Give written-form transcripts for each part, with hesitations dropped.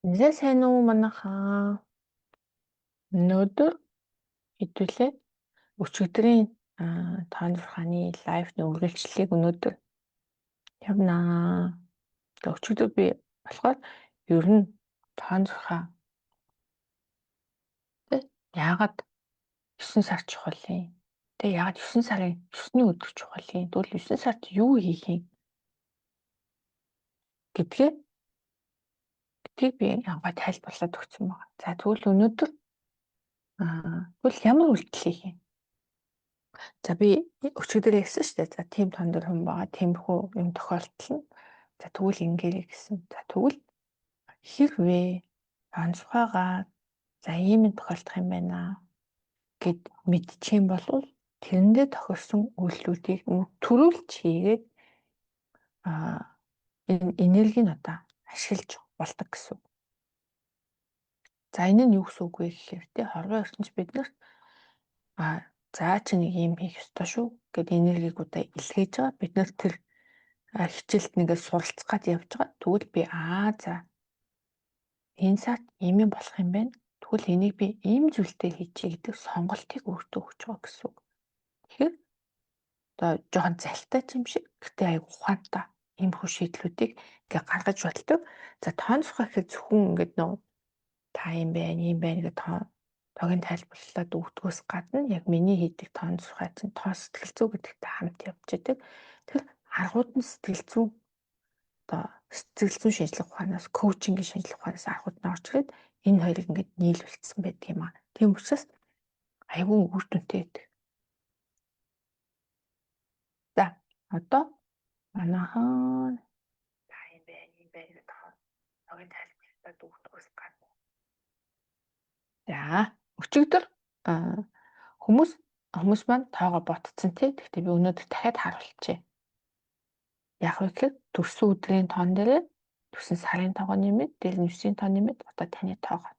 За, сайн уу манайхаа. Өнөөдөр хэдүүлээ өчигдрийн тоон зурхааны live-ны үргэлжлэлийг өнөөдөр явнаа. Тэгээ өчигдөр би болохоор ер нь тоон зурхаа тэ яагаад 9 сар чухал юм? Тэ яагаад 9 сарын 9-ний өдөр чухал юм? Тэгвэл 9 сард юу хийх юм? Гэдгээ гэдгийг би янгаа тайлбарлаад өгсөн байна. За, тэгвэл өнөөдөр тэгвэл ямар үйлдэл хийх юм? За, би өчигдөр ярьсан шүү дээ. За, тийм тон дээр хүн байгаа. Тиймэрхүү юм тохиолдол нь. За, тэгвэл ингээрэй гэсэн. За, тэгвэл хэрвээ онцгойгаа за ийм юм тохиолдох юм байна гэд мэдчих юм бол тэрэндээ тохирсон үйлдэлүүдийг төрүүлж хийгээд энэ энергийг одоо ашиглаж болдог гэсэн үг. За, энэ нь юу гэсэн үг вэ гэхээр тий хорвоо ертөнц биднэрт за чи нэг юм хийх ёстой шүү гэд энергийг удаа илгээж байгаа. Бид нар тэр хичээлд нэгээ суралцах гад явж байгаа. Тэгвэл би за энэ сард ийм юм болох юм байна. Тэгвэл энийг би ийм зүйлтэй хийчихье гэдэг сонголтыг өөртөө өгч байгаа гэсэн үг. Тэгэхээр одоо жоохон залтай ч юм шиг гэтээ айгу ухаантай иймэрхүү шийдлүүдийг ингээ гаргаж болдог. За, тоон зурхаа гэхэд зөвхөн ингээд нөө та юм байна, ийм байна гэх тоогийн тайлбарлаад өгдгөөс гадна яг миний хийдэг тоон зурхаа чинь тоо сэтгэл зүй гэдэгтэй хамт явж идэг. Тэр аргууд нь сэтгэл зүйн одоо сэтгэл зүйн шинжлэх ухаанаас, коучингийн шинжлэх ухаанаас аргууд нь орж ирээд энэ хоёрыг ингээд нийлүүлсэн байдаг юм аа. Тийм учраас айгүй үр дүнтэй байдаг. За, одоо манайхан та юм байна, юм байна гэдэг тоогийн тайлбарлаад өгдгөөс гадна. За, өчигдөр хүмүүс маань тоогоо ботцсон тий. Гэхдээ би өнөөдөр дахиад харуулчихъя. Яг вэ гэхээр төрсөн өдрийн тоон дээрээ төрсөн сарын тоогоо нэмээд, дээр нь 9-ийн тоо нэмээд одоо таны тоогоо.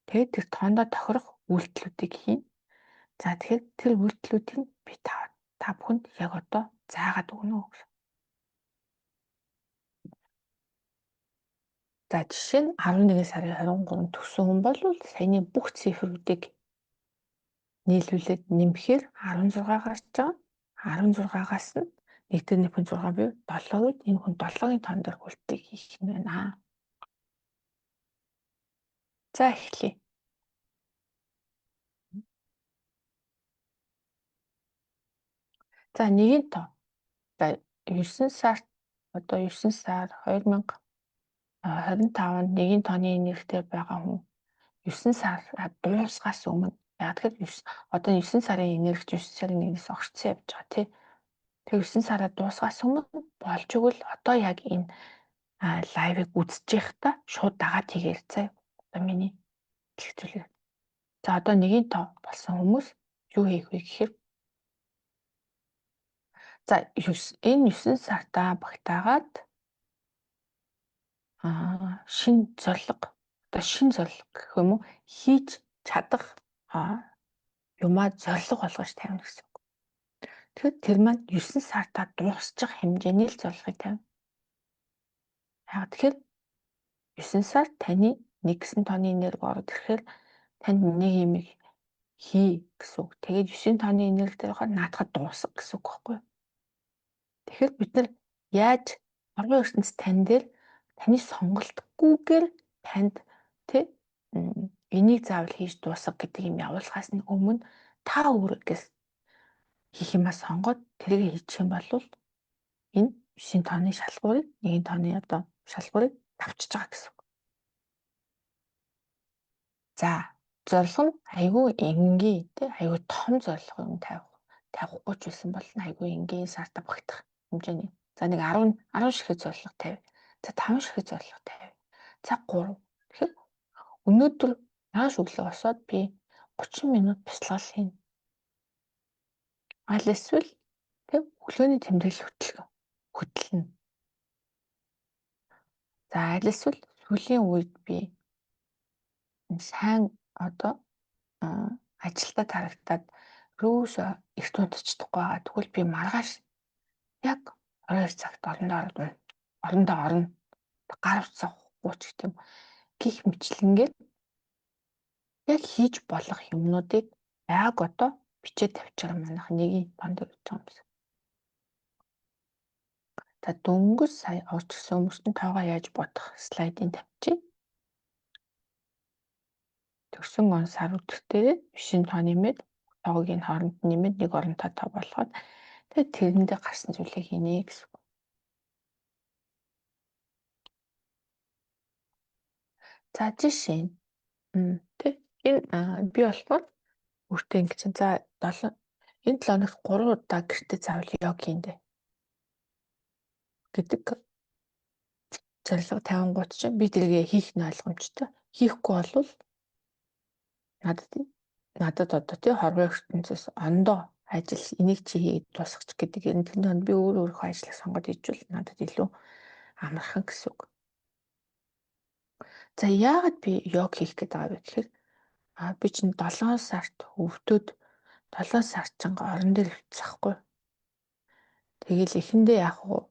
Тэгээд тэр тоондоо тохирох үйлдэлүүдийг хийн. За, тэгэхээр тэр үйлдэлүүдийг би та бүхэнд яг одоо заагаад өгнө гэсэн. За, жишээ нь 11 сарын 23-нд төрсөн хүн бол саяны бүх цифрүүдийг нийлүүлээд нэмэхээр 16 гарч байгаа. 16-аас нь 1 дээр 1.6 буюу 7 гээд энэ хүн 7-гийн тоон дээр үлдэлтийг хийх нь байна. За, эхлэе. За, нэгийн тоо. За, 9 сард одоо 9 сар 2025 онд нэгийн тооны энергитэй байгаа хүн 9 сар дуусгаас өмнө яг тэгэхээр одоо 9 сарын энерги 9 сарын 1-ээс огцсон явж байгаа тий. Тэр 9 сараа дуусгаас өмнө болж игэл одоо яг энэ лайвыг үзэж байхдаа шууд дагаад хийгээл заяа. Одоо миний хэлэх зүйлээ. За, одоо нэгийн тоо болсон хүмүүс юу хийх вэ гэхээр за энэ 9 сартаа багтаагаад шинэ зорилго одоо шинэ зорилго гэх юм уу хийж чадах юмаа зорилго болгож тавина гэсэн үг. Тэгэхээр тэр маань 9 сартаа дуусчих хэмжээний л зорилгыг тавина. Яг тэгэхээр 9 сар таны 1 гэсэн тооны энерги ороод ирэхээр танд нэг юм хий гэсэн үг. Тэгээд 9 тооны энерги дээр байхад наадахад дуусах гэсэн үг байхгүй юу? Тэгэхээр бид нар яаж оргон ертөнц тань дээр таны сонголтгүйгээр танд тий энийг заавал хийж дуусга гэдэг юм явуулахаас нь өмнө та өөрөөс хийх юмаа сонгоод тэрийг хийчих юм бол энэ 9 тооны шалгуурыг 1 тооны одоо шалгуурыг давчиж байгаа гэсэн үг. За, зорилго нь айгүй энгийн тий айгүй том зорилго юм тавихгүй ч байсан бол айгүй энгийн сартаа багтах хэмжээний. За, нэг 10 ширхэг зорилго тавь. За, 5 ширхэг зорилго тавь. За, 3. Тэгэхээр өнөөдөр нааш өглөө босоод би 30 минут бясалгал хийнэ. Аль эсвэл тэг өглөөний тэмдэглэл хөтлөнө. За, аль эсвэл сүүлийн үед би сайн одоо ажилдаа тарагтаад рүүсөө эрт унтчихдаггүй байгаа. Тэгвэл би маргааш яг 22 цагт орондоо орно. Гар утсаа болохгүй ч гэх юм. Гих мэтлэнгээр яг хийж болох юмнуудыг яг одоо бичээд тавьчихаар манайх нэгийн банд гэж байгаа юм байна. За дөнгөж сая орж ирсэн хүмүүст нь тоогоо яаж бодох слайдыг тавьчих. Төрсөн он сар өдөр дээр 9 тоо нэмээд тоог нь хооронд нэмээд нэг оронтой тоо болгоод тэгээд тэрэндээ гарсан зүйлийг хийнэ гэсэн. За жишээ нь тэ энэ би болохоор өөртөө ингэж за 7 энэ 7 хоногт 3 удаа гэртээ заавал йог хийндэ гэдэг зорилго тавингуут чинь би тэргээ хийх нь ойлгомжтой. Хийхгүй болвол надад одоо тий хорвоо ертөнцөөс ондоо ажил энийг чи хийгээд дуусгач гэдэг энэ тэнд би өөр өөрийнхөө ажлыг сонгоод хийжвэл надад илүү амархан гэсэн үг. За яагаад би йог хийх гээд байгаа вэ гэхээр би чинь 7 сард өвдөд 7 сар чинь орон дээр өвдсөн. Тэгэл эхэндээ яг уу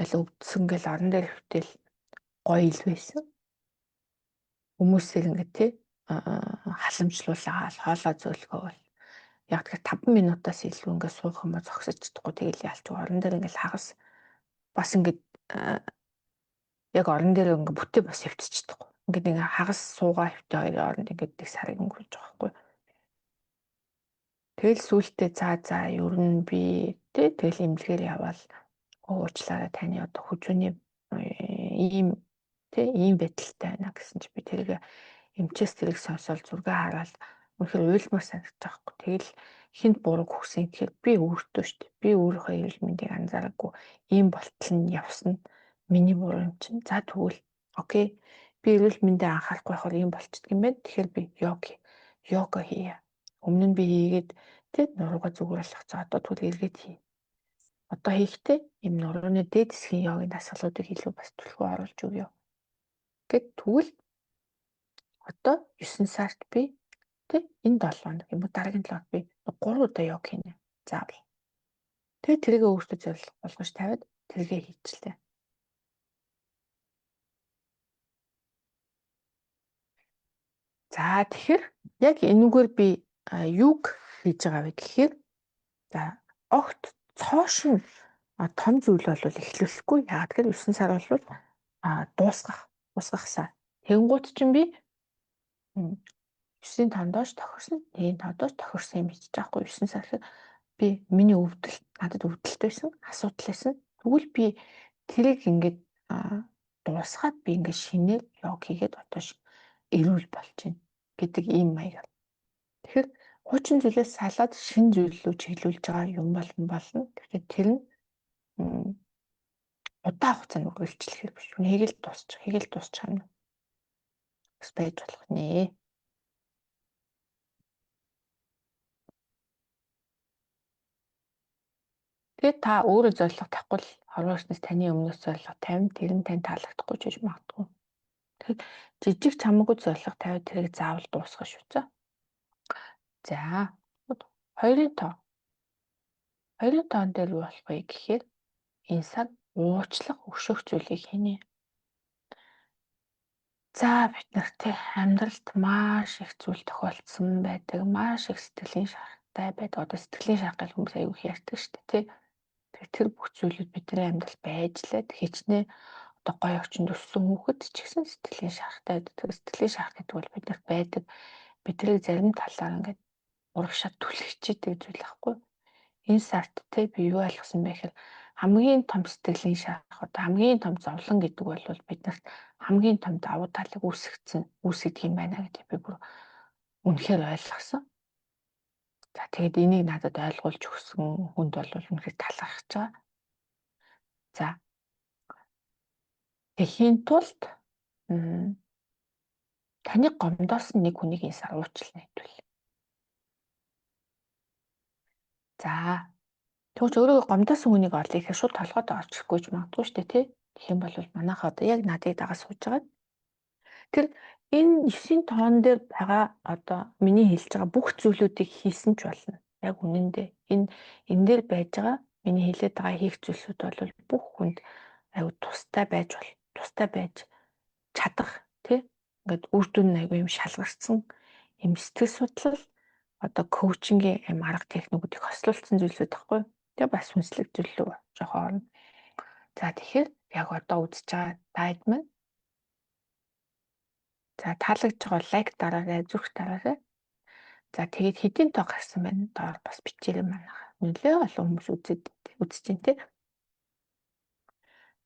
ингээл өвдсөн гэл орон дээр өвтөл гоё ил байсан. Хүмүүсээр ингээд тий халамжлуулаад хоолой зөөлгөөл. Яг тэгэхээр 5 минутаас илүү ингээд суух юм ба зогсож чадахгүй тэгэл ялч орон дээр ингээд хагас бас ингээд яг орон дээр ингээд бүтээ бас хэвтэж чадахгүй. Ингээд нэг хагас суугаа хэвтээ хоёрын хооронд ингээд нэг сарыг өнгөрөж байгаа байхгүй. Тэгэл сүултээ за ер нь би тэ тэгэл эмнэлгээр яваал уучлаарай таны одоо хүзүүний ийм тэ ийм байдалтай байна гэсэн чи би тэрийг эмчээс тэрийг сонсоод зураг хараад үнэхээр уйлмаар санагдаж байгаа хгүй. Тэгэл хинт бурууг өгсөн гэхээр би өөртөө шүү дээ. Би өөрийнхөө эрүүл мэндийг анзаараагүй ийм болтол нь явсан миний буруу юм чинь. За тэгвэл окей. Би эрүүл мэндээ анхаарахгүй байхаар ийм болчдөг юм байна. Тэгэхээр би йога хийе. Өмнө нь би хийгээд тэг нурууга зүгээр болох. За одоо тэгвэл эргээд хий. Одоо хийхдээ ийм нурууны дээд хэсгийн йогийн дасгалуудыг илүү бас түлхүү оруулж өгье. Гэт тэгвэл одоо 9 сард би тэг энэ 7 хоног юм уу дараагийн 7 хоног би 3 удаа йог хийнэ. Заавал. Тэгээ тэргээ өөртөө зорилго болгож тавиад тэргээ хийчлээ. За тэгэхээр яг энүүгээр би юуг хийж байгаа вэ гэхээр за огт цоошин том зүйл бол эхлүүлэхгүй. Яагаад гэхээр 9 сар бол дуусгах сар. Тэгэнгүүт чинь би 9-ийн тондоош тохирсон, 1-ийн тондоош тохирсон юм хийж байгаа хгүй. 9 сар гэхээр би миний өвдөл надад өвдөлт байсан, асуудал байсан. Тэгвэл би тэрийг ингээд дуусгаад би ингээд шинээр йог хийгээд одоо эрүүл болж байна гэдэг ийм маягаар. Тэгэхээр хуучин зүйлээс салаад шинэ зүйл рүү чиглүүлж байгаа юм болно. Тэгэхээр тэр нь удаан хугацаанд үргэлжлэхээр биш. Хийгээл дуусчих, хийгээл дуусчих юм. Бас байж болох нэ. Тэгээд та өөрөө зорилго тавихгүй л хорвоо ертөнц таны өмнөөс зорилго тавина, тэр нь тань таалагдахгүй ч гэж магадгүй. Тэгэхээр жижиг чамаагүй зорилго тавиад тэрийг заавал дуусгах шүү за. За хоёрын тоо. Хоёрын тоон дээр юу болох вэ гэхээр энэ сар уучлах, өшөөх зүйлийг хийнэ. За бид нарт амьдралд маш их зүйл тохиолдсон байдаг. Маш их сэтгэлийн шарахтай байдаг. Одоо сэтгэлийн шарах гэж хүмүүс аягүй их ярьдаг шүү дээ, тий. Тэгэхээр тэр бүх зүйлүүд бидний амьдрал байж лээ. Хичнээн одоо гоё орчинд өссөн хүүхэд ч гэсэн сэтгэлийн шарахтай байдаг. Тэр сэтгэлийн шарах гэдэг бол биднэрт байдаг. Бидний зарим талаар ингээд урагшаа түлхчихдэг зүйл байхгүй. Энэ сард те би юу ойлгосон бэ гэхээр хамгийн том сэтгэлийн шарах одоо хамгийн том зовлон гэдэг бол биднэрт хамгийн том давуу талыг үүсгдэг юм байна гэдгийг би бүр үнэхээр ойлгосон. За тэгээд энийг надад ойлгуулж өгсөн хүнд бол үнэхээр талархаж байгаа. За тэгэхийн тулд таны гомдоос нэг хүнийг энэ сар уучлана хэдвэл. За тэгвэл өөрийгөө гомдоосон хүнийг олъё гэхээр шууд толгойд орж ирэхгүй ч магадгүй шүү дээ тий. Тэгэх юм бол манайхаа одоо яг надыг дагаа сууж байгаа. Тэр энэ 9-ийн тоон дээр байгаа одоо миний хэлж байгаа бүх зүйлүүдийг хийсэн ч болно. Яг үнэндээ энэ дээр байж байгаа миний хэлээд байгаа хийх зүйлсүүд бол бүх хүнд аюу тустай байж бол тустай байж чадах тий ингээд үр дүн нь айгүй юм шалгарсан юм сэтгэл судлал одоо коучингийн юм арга техникүүдийг хослуулсан зүйлсүүд байхгүй. Тэгээ бас хүнслэг зүйлүү жоохон орно. За тэгэхээр яг одоо үзэж байгаа дайд маань за таалагдж байгаа лайк дараарай, зүрх дараарай. За тэгээд хэдийн тоо гарсан байна. Доор бас бичээрэй манайха. Нэлээ олон хүмүүс үзээд үзэж байна те.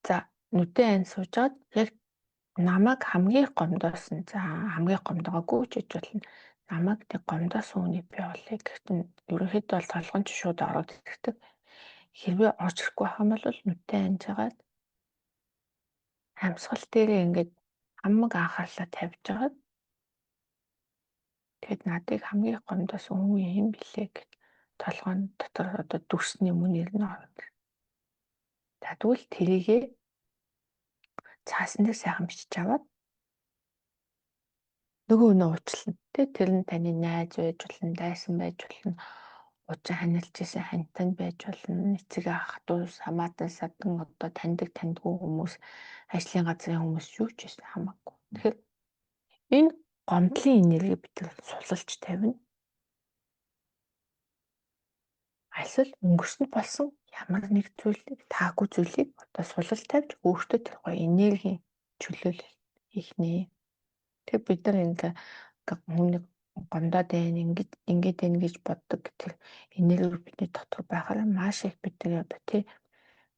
За нүдэн айн суужгаад яг намайг хамгийн гомдоосон. За хамгийн гомдоогоогүй ч гэж болно. Намайг тэг гомдоосон үнийг би олъё гэхдээ ерөнхийдөө бол толгойн ч шууд ороод ирдэг. Хэрвээ орж ирэхгүй байх юм бол нүдэн анжгаад амьсгал дээрээ ингээд хамаг анхаарлаа тавьж агаад тэгэд надыг хамгийн гомдоосон хүн юм билээ гэд толгойн дотор одоо дүрсний мөн нэр нь ороод. За тэгвэл тэрийгээ цаасан дээр сайхан бичиж аваад нөгөө өнөө уучлана. Тэ тэр нь таны найз байж болно, дайсан байж болно, уучаа ханилж исэн хантан байж болно, эцэг ах дүү, хамаатан садан одоо таньдаг таньдгүй хүмүүс, ажлын газрын хүмүүс юу ч байсан хамаагүй. Тэгэхээр энэ гомдлын энерги бид нар сулалж тавина. Альсвал өнгөрсөнд болсон ямар нэг зүйлийг таагүй зүйлийг одоо сулал тавьж өөртөө тэр гоё энергийн чөлөөлөл хийх нэ. Тэг бид нар ингээ хүмүүнийг гомдоод байна, ингэж ингэж байна гэж боддог тэр энерги бидний дотор байхаар маш их бидний одоо тий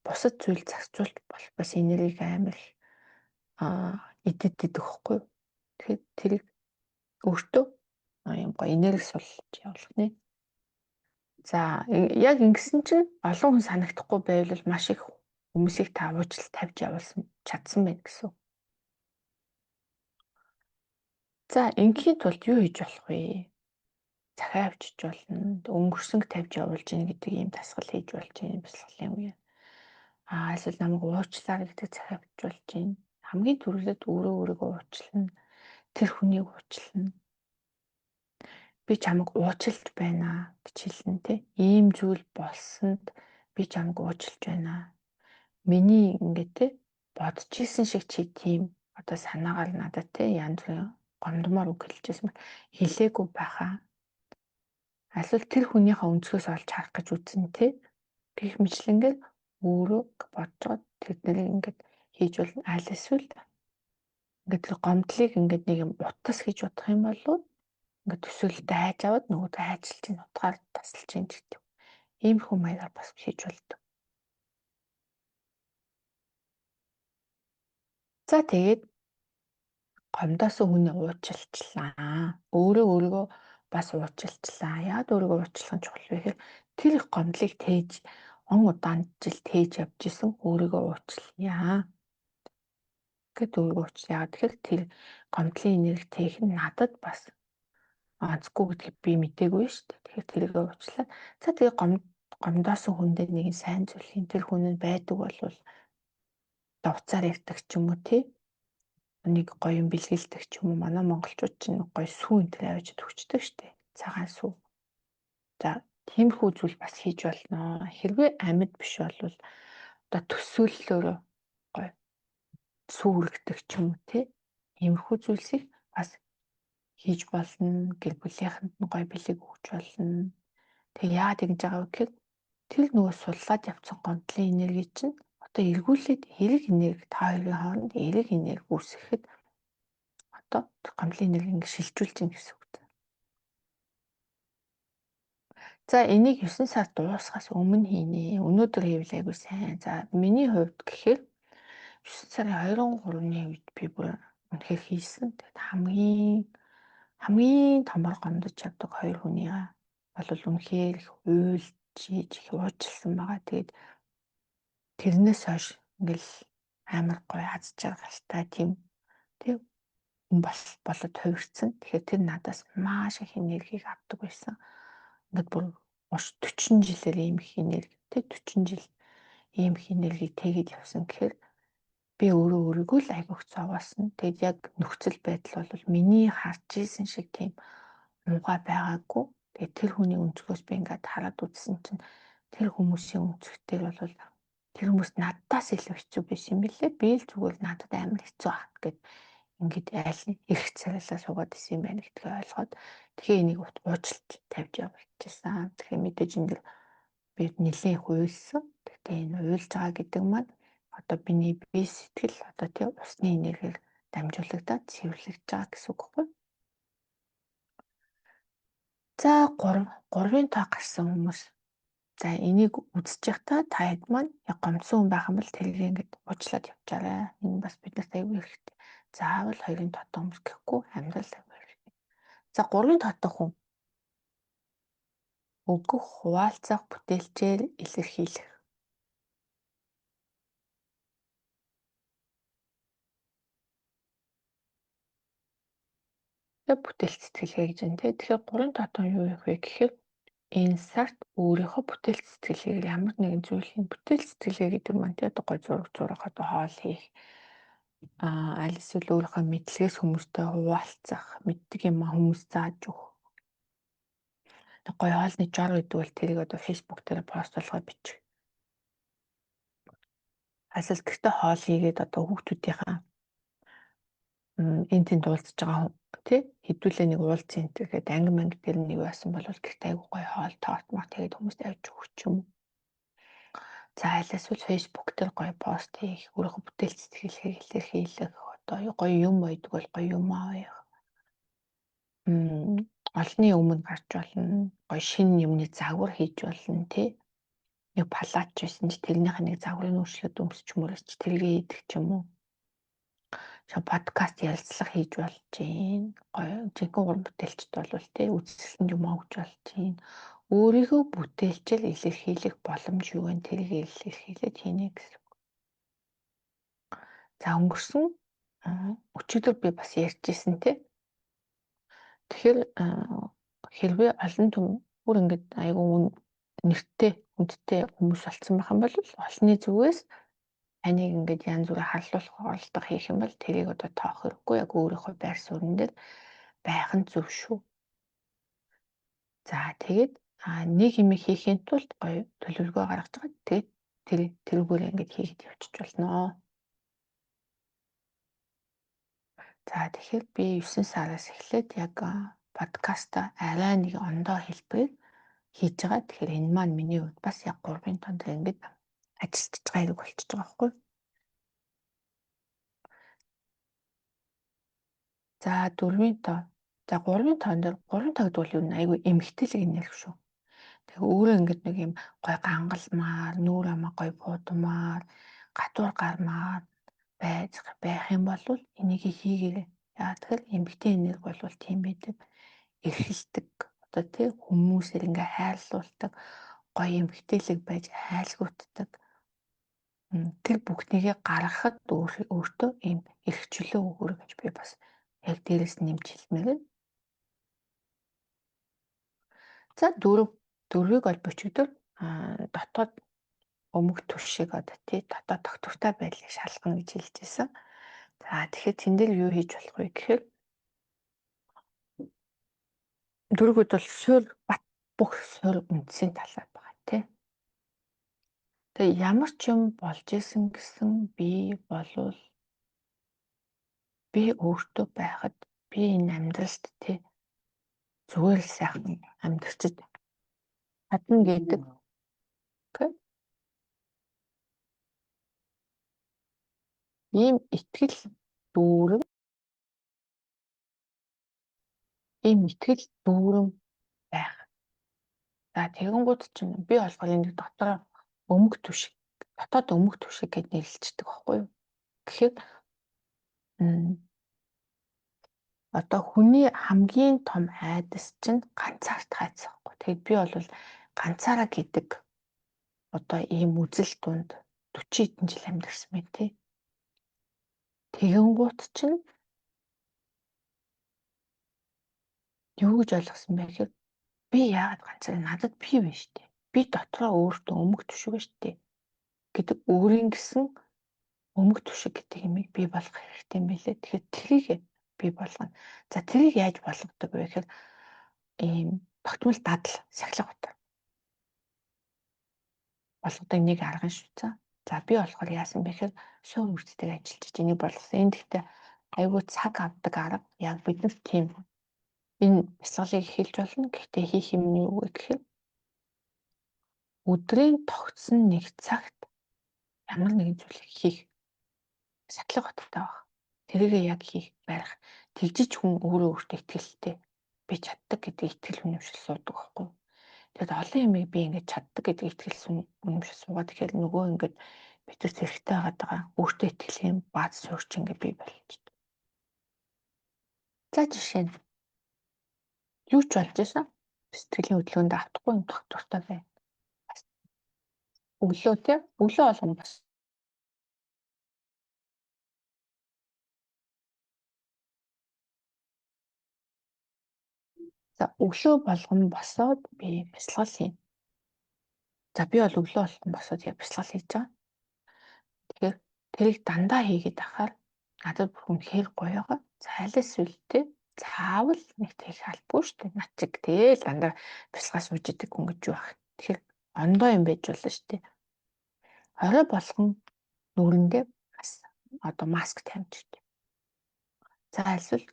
бусад зүйл зарцуулж болох бас энергийг амар их идэд идэх хөхгүй. Тэгэхээр тэрийг өөртөө юм гоё энерги сулж явуулах нэ. За яг ингэсэн чинь олон хүн санагдахгүй байвал маш их хүмүүсийг та уучлал тавьж явуулсан чадсан байна гэсэн. За ингээхийн тулд юу хийж болох вэ? Захиа авчиж болно, өнгөрсөнг тавьж явуулж гин гэдэг ийм дасгал хийж болж гин бясалгалын үе. Аа эсвэл намайг уучлаарай гэдэг захиа авчиж болж гин. Хамгийн түрүүлээд өөрөө өөрийгөө уучлана. Тэр хүнийг уучлана. Би чамайг уучлж байна гэж хэлнэ те. Ийм зүйл болсонд би чамайг уучлж байна. Миний ингээ те бодож исэн шиг чи тийм одоо санаагаар надад те янз бүрийн гомдмоор үг хэлжсэн бол хэлээгүй байхаа. Альвал тэр хүнийхээ өнцгөөс олж харах гэж үзэн те. Гэх мэтлэнгээр өөрөө бодож тэднийг ингээд хийж болно. Аль эсвэл ингээд тэр гомдлыг ингээд нэг юм утас гэж бодох юм бол ингээд төсөөлөлтөд хайж аваад нөгөө хайжилж чинь утгаар тасалж чинь гэдэг. Иймэрхүү маягаар бас хийж болдог. За тэгээд гомдоосон хүнийг уучлалчлаа. Өөрөө өөрийгөө бас уучлалчлаа. Яагаад өөрийгөө уучлах нь чухал вэ гэхээр тэр их гомдлыг тээж он удаан жил тээж явж исэн өөрийгөө уучлая. Гэт өөрийгөө уучлаа. Яагаад тэгэхээр тэр гомдлын энерги тээх нь надад бас онцгүй гэдгийг би мдээгүй шүү дээ. Тэгэхээр тэрийг уучлаа. За тэгээ гомдоосон хүндээ нэгэн сайн зүйл хийн. Тэр хүн нь байдаг бол довцаар ярьдаг ч юм уу тий. Нэг гоё юм бэлгэлдэг ч юм уу. Манай монголчууд чинь гоё сүү энэ төр авч төгчдөг шүү дээ. Цагаан сүү. За тиймэрхүү зүйл бас хийж болно. Хэрвээ амьд биш бол одоо төсөөллөөрөө гоё сүү үргэдэг ч юм уу тий. Иймэрхүү зүйлсийг бас хийж болно. Гэр бүлийнхэнд нь гоё бэлэг өгч болно. Тэг яагаад ингэж байгаа вэ гэхээр тэр нөгөө суллаад явцсан гомдлын энерги чинь одоо эргүүлээд хэрэг энерги та хоёрын хооронд эрэг энерги үүсгэхэд одоо гомдлын энерги ингэ шилжүүлж гин гэсэн үг. За энийг 9 сар дуусахаас өмнө хийнэ. Өнөөдөр хийвэл айгүй сайн. За миний хувьд гэхээр 9 сарын 23-ны үед би бүр үнэхээр хийсэн. Тэгээд хамгийн томор гомдож чаддаг хоёр хүний бол үнэхээр их уйлж их уучлсан байгаа. Тэгээд тэрнээс хойш ингээл амар гоё аз жаргалтай тийм тэг хүн болоод хувирцсан. Тэгэхээр тэр надаас маш их энергийг авдаг байсан. Ингээд бүр 40 жилээр ийм их энерги тэг 40 жил ийм их энергийг тэгээд явсан гэхээр би өөрөө өөрийгөө л айгүйх зовоосон. Тэгэд яг нөхцөл байдал бол миний харж исэн шиг тийм муугай байгаагүй. Тэгээд тэр хүний өнцгөөс би ингээд хараад үзсэн чинь тэр хүмүүсийн өнцгтэр бол тэр хүмүүс надаас илүү хэцүү байсан юм билээ. Би л зүгээр надад амар хэцүү байх гэд Ингээд айл нь эрх царайлаа суугаад исэн юм байна гэдгээ ойлгоод тэгэхээр энийг уучлалт тавьж явуулчихсан. Тэгэхээр мэдээж энэ дэр би нэлээд их уйлсан. Гэхдээ энэ уйлж байгаа гэдэг маань одоо миний бие сэтгэл одоо тий усны энергиэр дамжуулагдаад цэвэрлэгдэж байгаа гэсэн үг байхгүй. За 3-ын тоо гарсан хүмүүс. За энийг үзэж байхдаа та хэд маань яг гомдсон хүн байх юм бол тэрийг ингээд уучлаад явчаарай. Энэ бас биднэрт аюул хэрэгтэй. Заавал 2-ын тоотой хүмүүс гэхгүй амьдрал аюул хэрэгтэй. За 3-ын тоотой хүн өгөх, хуваалцах, бүтээлчээр илэрхийлэх. Тэгээ бүтээл сэтгэлгээ гэж байна те. Тэгэхээр 3 тоотой юу их вэ гэхээр энэ сард өөрийнхөө бүтээл сэтгэлгээгээр ямар нэгэн зүйлийн бүтээл сэтгэлгээ гэдэг маань те одоо гой зураг зурах, одоо хоол хийх, аль эсвэл өөрийнхөө мэдлэгээс хүмүүстэй хуваалцах, мэддэг юм хүмүүс зааж өгөх. Гой хоолны жор гэдэг бол тэрийг одоо Facebook дээр пост болгоо бичих. Эсвэл гэртээ хоол хийгээд одоо хүүхдүүдийнхаа энэ тэнд уулзж байгаа тий хэдүүлээ нэг уулзын энэ тэгээд анги манги дээр нэг байсан бол гэртээ айгуу гоё хоол торт морт тэгээд хүмүүст авч өгч юм уу. За аль эсвэл Facebook дээр гоё пост хийх, өөрийнхөө бүтээл сэтгэлгээг илэрхийлэх, одоо гоё юм ойдог бол гоё юм авах. Олны өмнө гарч болно, гоё шинэ юмны загвар хийж болно тий. Нэг палач байсан чи тэрнийхээ нэг загварыг өөрчлөөд өмсч мөрөч тэргээ хийдэг ч юм уу. Подкаст ярилцлага хийж болж гин. Гоё жинхэнэ уран бүтээлчд бол тий үзэсгэлэнд юм авч болж гин. Өөрийнхөө бүтээлчэл илэрхийлэх боломж юу вэ? Тэрийг илэрхийлээд хийнэ гэсэн үг. За өнгөрсөн өчигдөр би бас ярьж исэн тий. Тэгэхээр хэрвээ олон түм бүр ингээд айгүй нэртэй хүндтэй хүмүүс болцсон байх юм бол олонний зүгээс таныг ингээд янз бүрээр харлуулах оролдох хийх юм бол тэрийг одоо тоох хэрэггүй, яг өөрийнхөө байр суурин дээр байх нь зөв шүү. За тэгээд нэг юм хийхийн тулд гоё төлөвлөгөө гаргаж байгаа. Тэгээд тэрүүгээр ингээд хийгээд явчих болно. За тэгэхээр би 9 сараас эхлээд яг подкаста арай нэг ондоо хэлбэрээр хийж байгаа. Тэгэхээр энэ маань миний хувьд бас яг 3-ын тоон дээр ингээд ажиллаж байгаа хэрэг болчихж байгаа байхгүй. За 4-ийн тоо. За 3-ын тоон дээр 3 тоо гэдэг бол юу н айгүй эмгтээлэг энерги шүү. Тэгээ өөрөө ингээд нэг юм гой гангалмаар, нүүр амаа гой буудмаар, гадуур гармаар байж байх юм бол энийг хийгээрэй. Яа тэгэхээр эмгтээ энерги бол тийм байдаг. Эрхэлдэг. Одоо тий хүмүүсээр ингээ хайрлуулдаг, гоё эмгтээлэг байж айлгуутдаг. Тэр бүхнийгээ гаргахад өөртөө ийм эрх чөлөө өгөөрэй гэж би бас яг дээрээс нэмж хэлмээр байна. За дөрвийг бол өчигдөр дотоод өмг түшиг одоо тий дотоод доктортой байдлыг шалгана гэж хэлж байсан. За тэгэхээр тэн дээр юу хийж болох вэ гэхээр дөрвүүд бол суурь бат бүх суурь үндсийн талаар байгаа тий. Тэгээ ямар ч юм болж исэн гэсэн би болвол би өөртөө байхад би энэ амьдралд тий зүгээр л сайхан амьдарчид чадна гэдэг. Окей. Ийм итгэл дүүрэн ийм итгэл дүүрэн байх. За тэгэнгүүт чинь би болохоор энэ дотор өмг түшиг, дотоод өмг түшиг гэд нэрлэлцдэг байхгүй юу? Тэгэхээр одоо хүний хамгийн том айдас чинь ганцаардах айдас байхгүй. Тэгээд би бол ганцаараа гэдэг одоо ийм үзэл дунд 40 хэдэн жил амьдарсан байна тий. Тэгэнгүүт чинь юу гэж ойлгосон бэ гэхээр би яагаад ганцаараа надад би байна штэ. Би дотроо өөртөө өмг түшиг байна штэ гэдэг өөрийн гэсэн өмг түшиг гэдэг юмыг бий болгох хэрэгтэй юм билээ. Тэгэхээр тэрийг бий болгоно. За тэрийг яаж болгодог вэ гэхээр ийм тогтмол дадал сахилга бат болгодог нэг арга шүү. За би болохоор яасан бэ гэхээр суур үрдтэйг ажиллаж энийг болгосон. Энэ гэхдээ Айгүй цаг авдаг арга. Яг бид нар тийм энэ бясалгалыг эхэлж болно. Гэхдээ хийх юм нь юу вэ гэхээр өдрийн тогтсон нэг цагт ямар нэгэн зүйлийг хийх сахилга баттай байх. Тэрийгээ яг хийх барих. Тэгжиж хүн өөрөө өөртөө итгэлтэй би чаддаг гэдэг итгэл үнэмшил суудаг байхгүй юу? Тэгэд олон юмыг би ингэж чаддаг гэдэг итгэл үнэмшил суугаад тэгэхээр нөгөө ингээд бид нар хэрэгтэй байгаа өөртөө итгэлийн бааз суурч ингээд бий болчихдог. За жишээ нь юу ч болж байсан сэтгэлийн хөдөлгөөнд автахгүй юм тогтвортой бай. Өглөө тий өглөө болгон бас За өглөө болгон босоод би бясалгал хийнэ. За би бол өглөө болгон босоод яг бясалгал хийж байгаа. Тэгэхээр тэрийг дандаа хийгээд ахаар надад бүр үнэхээр гоё байгаа. За аль эсвэл тий заавал нэг тех албагүй шүү дээ. Над чиг тэгэл дандаа бясалгал сууж идэг хүн гэж юу ах. Тэгэхээр ондоо юм байж болно шүү дээ. Орой болгон нүрэндээ бас одоо маск тавьж. За эсвэл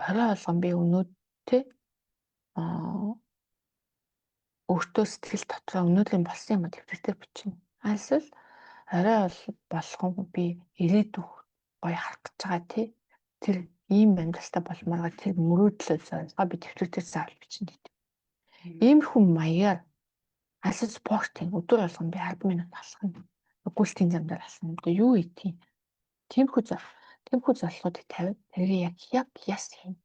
орой болгон би өнөө тий өөртөө сэтгэл дотроо өнөөдрийн болсон юм дэвтэр дээр бичнэ. Альсвал орой болгон би ирээдүйн гоё харах гэж байгаа тий. Тэр ийм амьдралтай болмоор тэр мөрөөдлөө зорилгоо би дэвтэр дээр заавал бичнэ гэдэг. Иймэрхүү маягаар альсвал спортын өдөр болгон би 10 минут алхана. Гүйлтийн зам дээр алхана. Одоо юу хийх юм? Тиймэрхүү зорилгоодыг тавиад тэрийг яг яс хийнэ.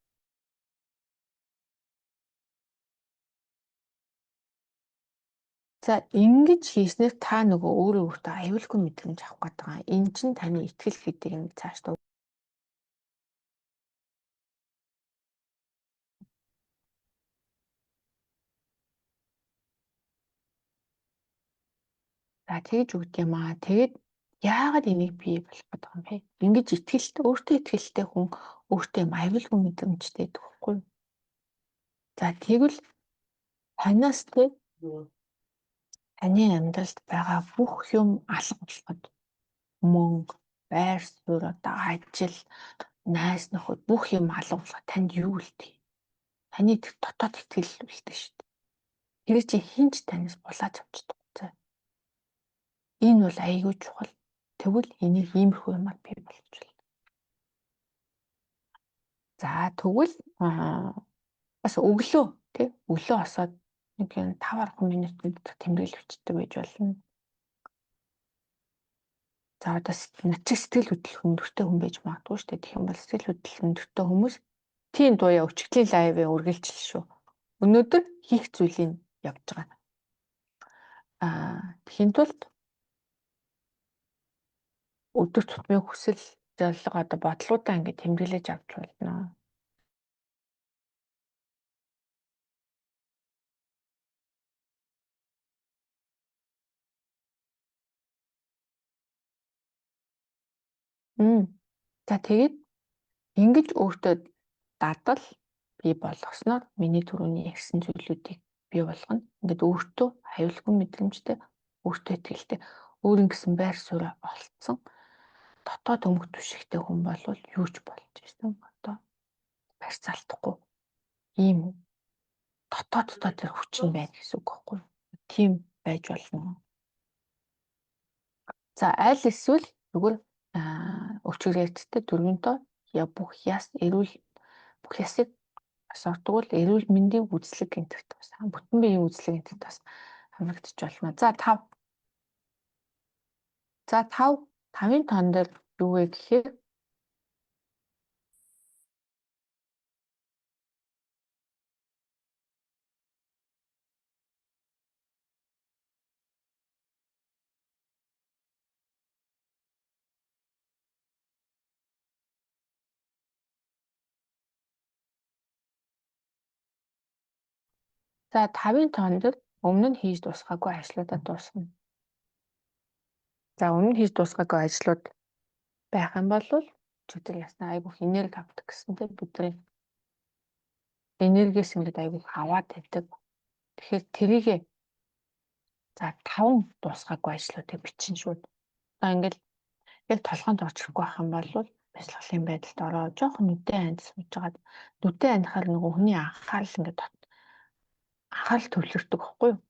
За ингэж хийснээр та нөгөө өөрөө өөртөө аюулгүй мэдрэмж авах гээд байгаа. Энэ чинь таны итгэл гэдэг юм цаашдаа. За тэгж өгд юм аа. Тэгээд яагаад энийг бий болох гээд байгаа юм бэ? Ингэж итгэлтэй, өөртөө итгэлтэй хүн өөртөө юм аюулгүй мэдрэмжтэй гэдэг байхгүй юу? За тэгвэл танаас тэ таны амьдралд байгаа бүх юм алга болоход мөнгө, байр суурь, одоо ажил, найз нөхөд бүх юм алга болоход танд юу үлдээ? Таны тэр дотоод итгэл үлдээ шүү дээ. Тэр чинь хэн ч танаас булааж авч чадахгүй. Энэ бол аягүй чухал. Тэгвэл энийг иймэрхүү юмар бий болгож байна. За тэгвэл бас өглөө тий өглөө босоод нэг юм 5-10 минутанд тэмдэглэл бичдэг байж болно. За одоо над чиг сэтгэл хөдлөх өндөртэй хүн байж магадгүй шүү дээ. Тэгэх юм бол сэтгэл хөдлөх өндөртэй хүмүүс тийм дуяа өчигдлийн лайвыг үргэлжлэл шүү. Өнөөдөр хийх зүйлийг явж байгаа. Тэгэхийн тулд өдөр тутмын хүсэл зорилго одоо бодлуудаа ингээд тэмдэглэж авч болно. За тэгээд ингэж өөртөө дадал бий болгосноор миний түрүүний ярьсан зүйлүүдийг бий болгоно. Ингээд өөртөө аюулгүй мэдрэмжтэй, өөртөө итгэлтэй, өөр ингэсэн байр суурь олцсон дотоод өмх түшигтэй хүн болвол юу ч болж ирсэн. Одоо барьцаалдахгүй ийм дотооддоо тэр хүч нь байна гэсэн үг байхгүй юу? Тийм байж болно. За аль эсвэл зүгээр өвчгөрэгдтэй дөрвөн тоо я бүх яс эрүүл бүх ясыг бас ордог бол эрүүл мэндийн үзлэг гэнтэрт бас бүтэн биеийн үзлэг гэнтэрт бас хамрагдчих болно. За 5. За 5-ын тоон дээр юу вэ гэхээр за 5-ын тоон дээр өмнө нь хийж дуусгаагүй ажлуудаа дуусгана. За өмнө нь хийж дуусгаагүй ажлууд байх юм бол өчигдөр ясна айгүйх энерги авдаг гэсэн тийм бидний энергиэс ингээд айгүйх аваад байдаг. Тэгэхээр тэрийг за 5 дуусгаагүй ажлуудыг бичин шүүд. Одоо ингээд яг толгоонд орж ирэхгүй байх юм бол Бясалгалын байдалд ороо жоохон нүдэн анд сууж хагаад нүдэн анихаар нөгөө хүний анхаарал ингээд анхаарал төвлөрдөг байхгүй юу?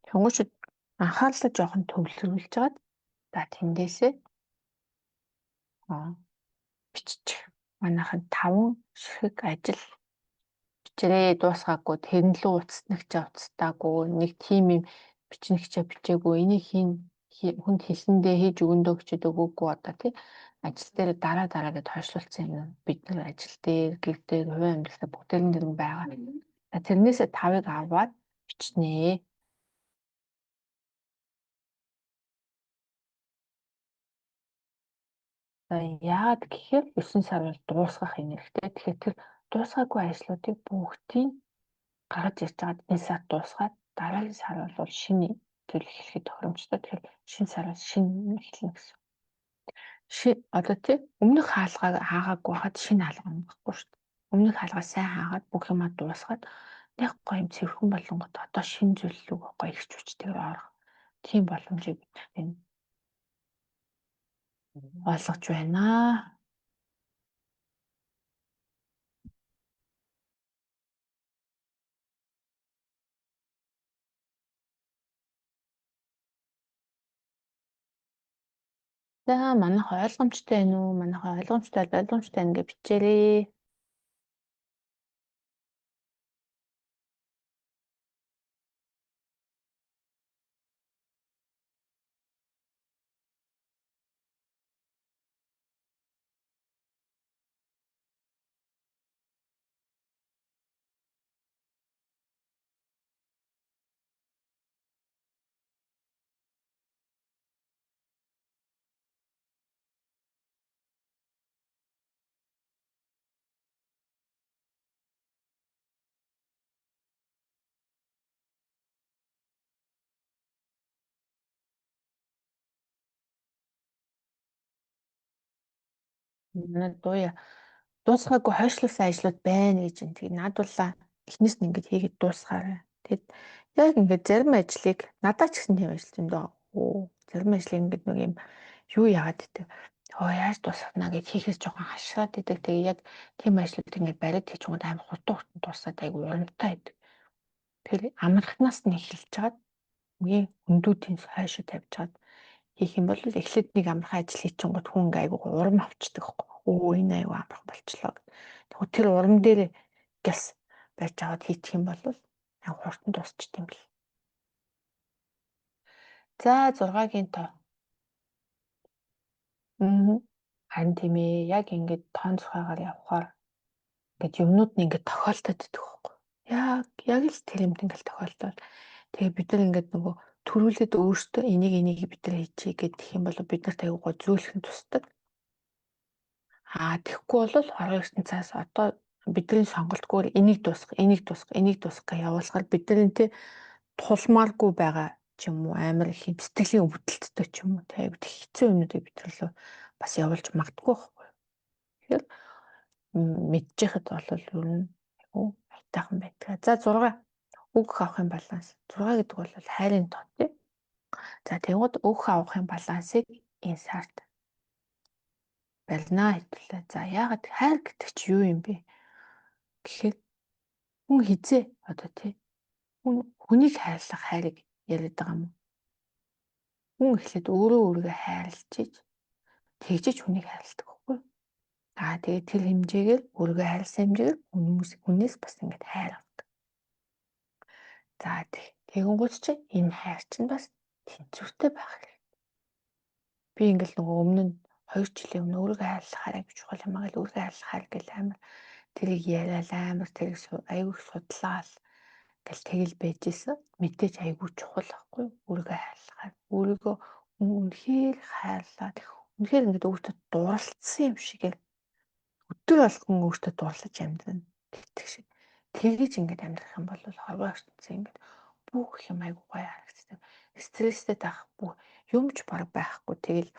Тэнгүүчд анхаарлаа жоохон төвлөрүүлж хагаад за тэндээсээ биччих. Манайхан 5 ширхэг ажил бичрээ дуусгаагүй тэрэн лүү уцснагчаа уцтаагүй нэг тим юм бичнэгчээ бичээгүй энийг хийн хүнд хэлсэндээ хийж өгөндөө гэчээд өгөөгүй одоо тий ажил дээр дараа дараа гэд хойшлуулсан юм бид нар ажил дээр гэр дээр хувийн амьдралаа бүгдээр нь дэр байгаа. Тэрнээсээ 5-ыг аваад бичнэ. За яагаад гэхээр 9 сар бол дуусгах энергитэй. Тэгэхээр тэр дуусгаагүй ажлуудыг бүгдийг гаргаж ирж байгаад энэ сар дуусгаад дараагийн сар бол шинэ зүйл эхлэхэд тохиромжтой. Тэгэхээр шинэ сараас шинэ эхэлнэ гэсэн. Одоо тий өмнөх хаалгаа хаагаагүй байхад шинэ хаалга байхгүй шүү дээ. Өмнөх хаалгаа сайн хаагаад бүх юмаа дуусгаад нэг гоё юм цэвэрхэн болонгот одоо шинэ зүйл рүү гоё ирч хүчтэйгээр орох тийм боломжийг бид энэ олгож байна. За манайх ойлгомжтой байна уу? Манайх ойлгомжтой ойлгомжтой байна гэж бичээрэй. Манай дууя дуусгаагүй хойшлуулсан ажлууд байна гэж юм. Тэгээ наадуулаа эхнээс нь ингэж хийгээд дуусгаарай. Тэгэд яг ингээд зарим ажлыг надад ч гэсэн тийм ажил зөндөө. Оо зарим ажлыг ингээд нэг юм юу яагаад гэдэг. Оо яаж дуусгана гэж хийхээс жоохон хашраад идэг. Тэгээ яг тийм ажлууд ингээд бариад хийчихвэл амар хурдан хурдан дуусаад айгу урамтай байдаг. Тэгэхээр амархнаас нь эхэлж чаад үгийн хүндүүдийн хойшоо тавьж чаад хийх юм бол эхлээд нэг амархан ажил хийчихэнгүүт хүн ингээ айгу урам авчдаг байхгүй. Өө энэ айгу амархан болчлоо гэх. Тэгвэл тэр урам дээр гяс барьж аваад хийчих юм бол айгу хурдан дуусчт юм бэл. За 6-гийн тоо. Харин тийм ээ. Яг ингээд тоон зохиогоор явхаар ингээд юмнууд нь ингээд тохиолдоод идэх байхгүй. Яг л тэр юмд ингээд тохиолдоод. Тэгээ бид нар ингээд нөгөө төрүүлээд өөртөө энийг бид нар хийчихье гэх юм бол бид нарт аягүй гоо зөөлхөн тусдаг. Аа тэгэхгүй бол хорвоо ертөнцөөс одоо бидний сонголтгүйгээр энийг дуусгах, энийг дуусгах, энийг дуусгах гэж явуулахаар бидний тэ тулмааргүй байгаа ч юм уу амар их юм сэтгэлийн өвдөлттэй ч юм уу тэ аягүй хэцүү юмнуудыг бид нар бас явуулж магадгүй байхгүй. Тэгэхээр мэдчихэхэд бол ер нь аягүй айтайхан байдаг. За 6 өгөх авахын баланс. 6 гэдэг бол хайрын тоо тий. За тэгвэл өгөх авахын балансыг энэ сард барина хэвлээ. За яагаад хайр гэдэг чи юу юм бэ? Гэхэд хүн хизээ одоо тий хүн хүнийг хайрлах хайрыг яриад байгаа юм уу? Хүн эхлээд өөрөө өөрийгөө хайрлаж иж тэгжиж хүнийг хайрладаг байхгүй юу? Аа тэгээд тэр хэмжээгээр өөрийгөө хайрласан хэмжээгээр хүмүүс хүнээс бас ингэж хайр авдаг. За тэгэнгүүт чи энэ хайр чинь бас тэнцвэртэй байх хэрэгтэй. Би ингээл нөгөө өмнө нь 2 жилийн өмнө өөрийгөө хайрлах хайр гэж чухал юм аа гэл өөрийгөө хайрлах хайр гэл амар тэрийг яриад амар тэрийг айгүй их судлаал гэл тэгэл байж исэн. Мэдээж айгүй чухал байхгүй юу? Өөрийгөө хайрлах хайр. Өөрийгөө үнэхээр хайрлаад үнэхээр ингээд өөртөө дурлцсан юм шиг өдөр болгон өөртөө дурлаж амьдрна гэдэг шиг. Тэгэж ингээд амьдрах юм бол хорвоо ертөнцийн ингээд бүх юм айгүй гоё харагддаг. Стресстэй таах бүх юмч баг байхгүй. Тэгэл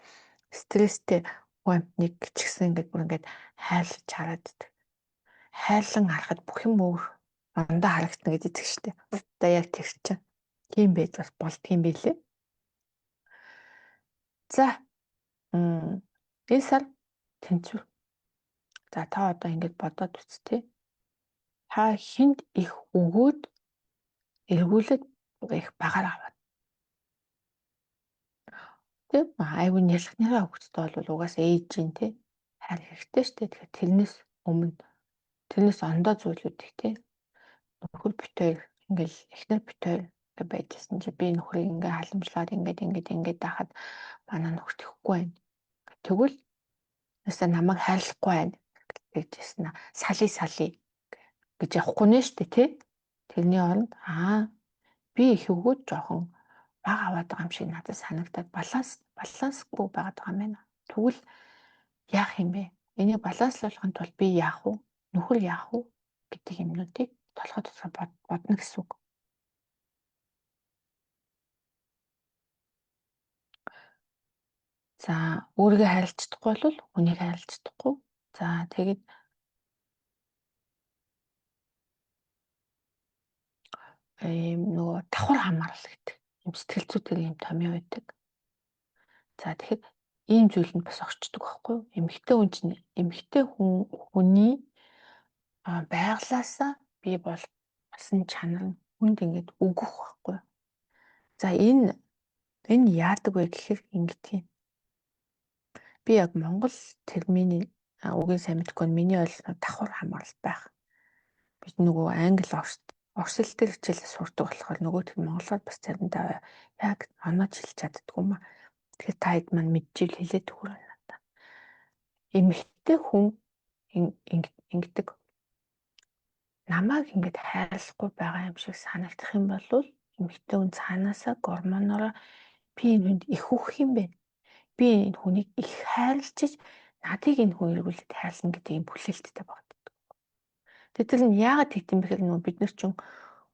стресстэй хүн амьтныг ч гэсэн ингээд бүр ингээд хайрлаж хараад идэг. Хайрлан харахад бүх юм өөр ондоо харагдана гэж идэг штэ. Одоо яг тэр чинь тийм байж бас болдгийм билээ. За энэ сар Тэнцвэр. За та одоо ингэж бодоод үз тээ. Та хүнд их өгөөд эргүүлээд их багаар аваад. Тэ айгүй нялхныхаа хөвгүүдтэй бол угаасаа ээж чинь тэ хайр хэрэгтэй штэ. Тэгэхээр тэрнээс өмнө тэрнээс ондоо зүйлүүд их тэ. Нөхөр бит хоёр ингээл эхнэр бит хоёр ингээ байжсэн чи би нөхрийг ингээ халамжлаад ингээд ингээд ингээд байхад манай нөхөр тэхгүй байна. Тэгвэл ясаа намайг хайрлахгүй байна гэжсэн аа. Салъя салъя гэж явахгүй нэ штэ тий. Тэрний оронд би их өгөөд жоохон бага аваад байгаа юм шиг надад санагдаад балансгүй байгаад байгаа юм байна. Тэгвэл яах юм бэ? Энийг баланслуулахын тулд би яах вэ? Нөхөр яах вэ гэдэг юмнуудыг толгой дотор бодно гэсэн үг. За өөрийгөө хайрлаж чадахгүй бол хүнийг хайрлаж чадахгүй. За тэгээд ийм нөгөө давхар хамаарал гэдэг юм сэтгэл зүй дээр ийм томьёо байдаг. За тэгэхээр ийм зүйл нь бас орчдөг байхгүй юу? Эмэгтэй хүн чинь эмэгтэй хүн хүний байглаасаа бий болсон чанар нь хүнд ингээд өгөх байхгүй юу? За энэ яадаг вэ гэхээр ингэдэг юм. Би яг монгол терминий үгийг сайн мэдэхгүй байна. Миний ойлголт давхар хамаарал байх. Бид нөгөө англи орос хэл дээр хичээлээ сурдаг болохоор нөгөөх нь монголоор бас заримдаа яг оноод хэлж чаддаггүй юм аа. Тэгэхээр та хэд маань мэдчихвэл хэлээд өгөөрэй надад. Эмэгтэй хүн ингэдэг. Намайг ингээд хайрлахгүй байгаа юм шиг санагдах юм бол эмэгтэй хүн цаанаасаа гормоноороо би энэ хүнд их өгөх юм байна. Би энэ хүнийг их хайрлаж надыг энэ хүн эргүүлээд хайрлана гэдэг юм хүлээлттэй байна. Тэгээд тэр нь яагаад тэгдэм бэ гэхээр нөгөө бид нар чинь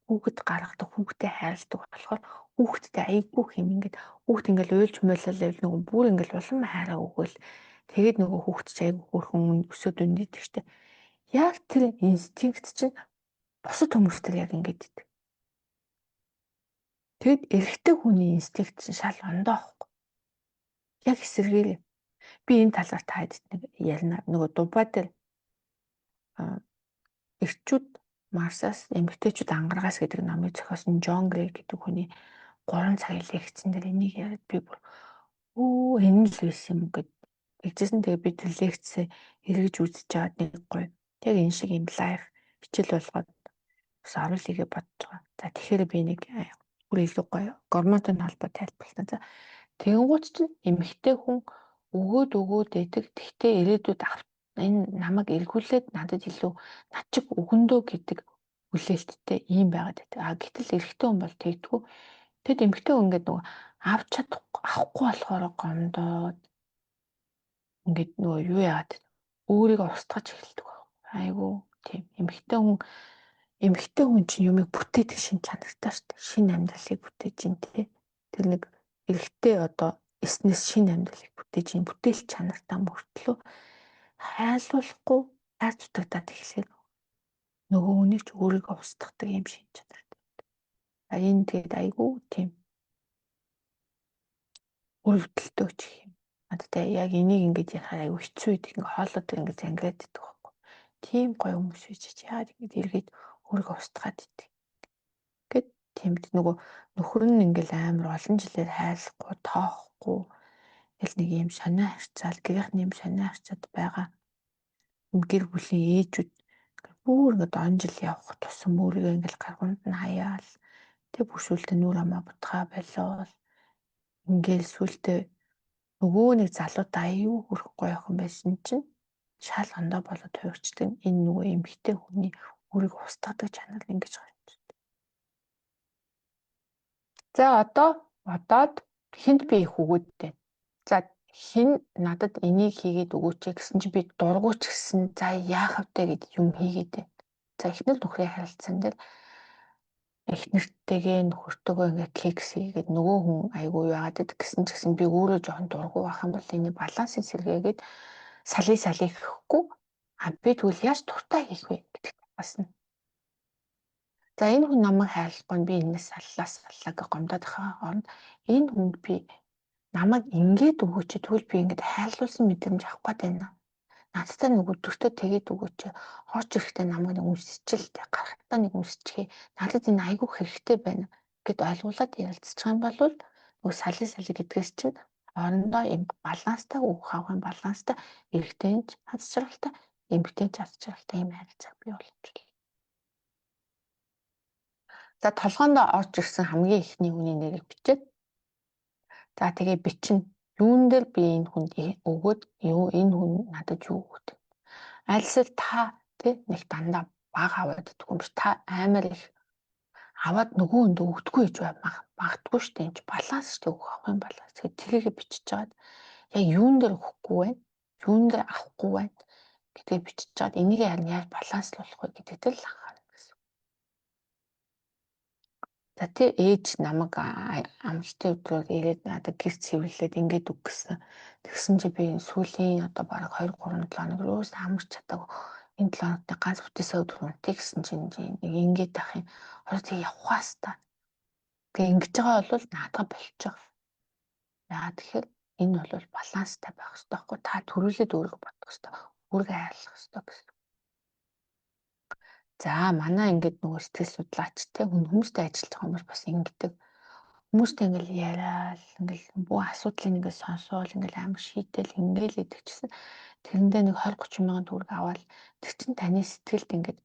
хүүхэд гаргадаг, хүүхдээ хайрладаг болохоор хүүхэдтэй айгүй хэм ингээд хүүхд ингээд уйлж муулал байвал нөгөө бүр ингээд улам хайраа өгөөл тэгээд нөгөө хүүхд чинь айгүй хөөрхөн өсөөд өндөд штэ. Яг тэр инстинкт чинь бусад хүмүүстэр яг ингээд идэг. Тэгэд эрэгтэй хүний инстинкт чинь шал ондоо байхгүй. Яг эсэргээр би энэ талаар та хэд нэг ярина. Нөгөө Дубай дээр эрчүүд Марсаас эмэгтэйчүүд ангаргаас гэдэг номыг зохиосон Джон Грей гэдэг хүний 3 цагийн лекцэн дээр энийг яриад би бүр энэ л байсан юм гэд тэгжсэн. Тэгээ би тэр лекцээ эргэж үзэж аваад нэг гоё. Яг энэ шиг юм live хичээл болгоод бас оруулъя гэж бодож байгаа. За тэгэхээр би нэг бүр илүү гоё гормонтой холбоо тайлбарлана. За тэгэнгүүт чинь эмэгтэй хүн өгөөд өгөөд байдаг. Тэгтээ ирээдүйд энэ намайг эргүүлээд надад илүү над чиг өгөндөө гэдэг хүлээлттэй ийм байгаад байдаг. А гэтэл эрэгтэй хүн бол тэгдэггүй. Тэгэд эмэгтэй хүн ингээд нөгөө авч чадахгүй авахгүй болохоор гомдоод ингээд нөгөө юу яагаад өөрийгөө устгаж эхэлдэг байх. Айгуу тийм эмэгтэй хүн чинь юмыг бүтээдэг шин чанартай шүү дээ. Шинэ амьдралыг бүтээж ин тий. Тэр нэг эрэгтэй одоо эснээс шинэ амьдралыг бүтээж ин бүтээл чанартай мөртлөө хайлуулахгүй хайр дутагдаад эхлэхээр нөгөө хүнийг ч өөрийгөө устгадаг юм шин чанартай. А энэ тэгээд айгүй тийм өрөвдөлтөө ч гэх юм. Надад яг энийг ингэж ярихаар айгүй хэцүү байдаг. Ингээ хоолой дээр ингэ зангираад идэх байхгүй. Тийм гоё хүмүүс байж яагаад ингэж эргээд өөрийгөө устгаад идэг. Гэт тиймд нөгөө нөхөр нь ингээл амар олон жилээр хайрлахгүй, тоохгүй гэл нэг юм сонио харьцаал, гэрийнхний юм сонио харьцаад байгаа гэр бүлийн ээжүүд бүр ингээд он жил явах тусам өөрийгөө ингээл гаргуунд нь хаяал тэг бүршүүлтэ нүур амаа бутгаа болиол ингээл сүултээ нөгөө нэг залуутай аюу хөрөх гоё охин байсан чинь шал ондоо болоод хувирчдаг. Энэ нөгөө эмэгтэй хүний өөрийгөө устгадаг чанар ингэж гарч. За одоо бодоод хүнд би их өгөөд байна. За хэн надад энийг хийгээд өгөөч гэсэн чинь би дургуй ч гэсэн за яах вэ гэд юм хийгээд байна. За эхнэр нөхрийн харилцаан дээр эхнэртэйгээ нөхөртөөгөө ингээ кекс хийгээд нөгөө хүн айгүй яагаад гэдэг гэсэн ч гэсэн би өөрөө жоохон дургу байх юм бол энэ балансыг сэргээгээд салъя салъя гэхгүй а би тэгвэл яаж дуртай хийх вэ гэдэгт басна. За энэ хүн намайг хайрлахгүй би энэс саллаа саллаа гэж гомдоод байгаа оронд энэ хүнд би намайг ингээд өгөөч тэгвэл би ингээд хайрлуулсан мэдрэмж авах гээд байна. Надтай нэг өдөртөө тэгээд өгөөч. Орж ирэхдээ намайг нэг үнсчихэл гарахтаа нэг үнсчихээ. Надад энэ айгүй хэрэгтэй байна гэд ойлгуулад ярилцчих юм бол нөгөө сали сали гэдгээс чинь хоорондоо юм баланстай өгөх авахын баланстай эрэгтэй нь аз жаргалтай, эмэгтэй нь аз жаргалтай юм харилцааг бий болгож. За толгоонд орж ирсэн хамгийн эхний хүний нэрийг бичээд за тэгээ бичин юун дээр би энэ хүнд өгөөд юу энэ хүн надад юу өгöd. Альсэл та тий нэг дандаа баг аваад идэх юм биш, та амар их аваад нөгөө хүнд өгдөггүй гэж магадгүй шүү дээ. Энд чи баланс шүү дээ, өгөх авахын баланс. Тэгэхээр тэрийг бичиж жагаад яг юун дээр өгөхгүй байна, юун дээр авахгүй байна гэдгийг бичиж жагаад энийг харин яаж баланслуулах вэ гэдэгт л анхаарна гэсэн. За тий ээж намайг амралтын өдрөөр ирээд надад гэр цэвэрлээд ингээд үг гэсэн. Тэгсэн чи би сүүлийн одоо бараг 2 3 7 хоног юус амарч чадаагүй. Энэ 7 хоногт ганц бүтээсээ өдөр унтъя гэсэн чинь нэг ингээд ах юм. Хороо тэг явхаас та. Тэгээ ингэж байгаа бол наадга болчих. Яа тэгэхээр энэ бол баланстай байх хэрэгтэй байхгүй. Та төрүүлээд өөрийгөө бодох хэрэгтэй. Өөрийгөө хайрлах хэрэгтэй гэсэн. За манай ингээд нөгөө сэтгэл судлаачтай хүмүүстэй ажиллаж байгаа хүмүүс бас ингэдэг. Хүмүүстэй ингээл яриад ингээл бүх асуудлыг ингээд сонсоол ингээл амар шийдэл ингээл идэх чийсэн. Тэрэндээ нэг 20 30 мянган төгрөг аваад тэр чинь таны сэтгэлд ингээд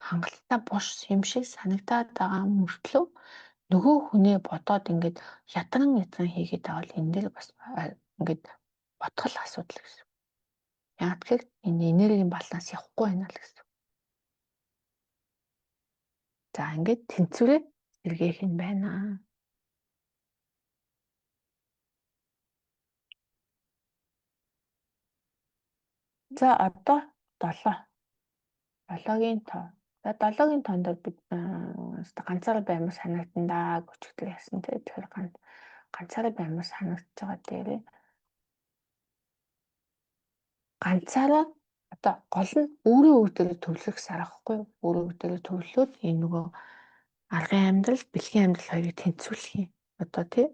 хангалттай бус юм шиг санагдаад байгаа мөртлөө нөгөө хүнээ бодоод ингээд ядран ядран хийгээд авал энэ дээр бас ингээд бодгол асуудал гэсэн. Яг тэгэхээр энэ энергийн баланс явахгүй байна л гэсэн. За ингээд тэнцвэрээ сэргээх юм байна. За одоо 7. 7-гийн тоо. За 7-гийн тоон дээр бид ганцаараа баймар санагдана даа гэж яасан те. Тэгэхээр ганцаараа баймар санагдаж байгаа дээрээ ганцаараа одоо гол нь өөрөө өөр дээрээ төвлөрөх сар ахгүй юу? Өөрөө өөр дээрээ төвлөрөөд энэ нөгөө аргын амьдрал, бэлгийн амьдрал хоёрыг тэнцвүүлэх юм. Одоо тий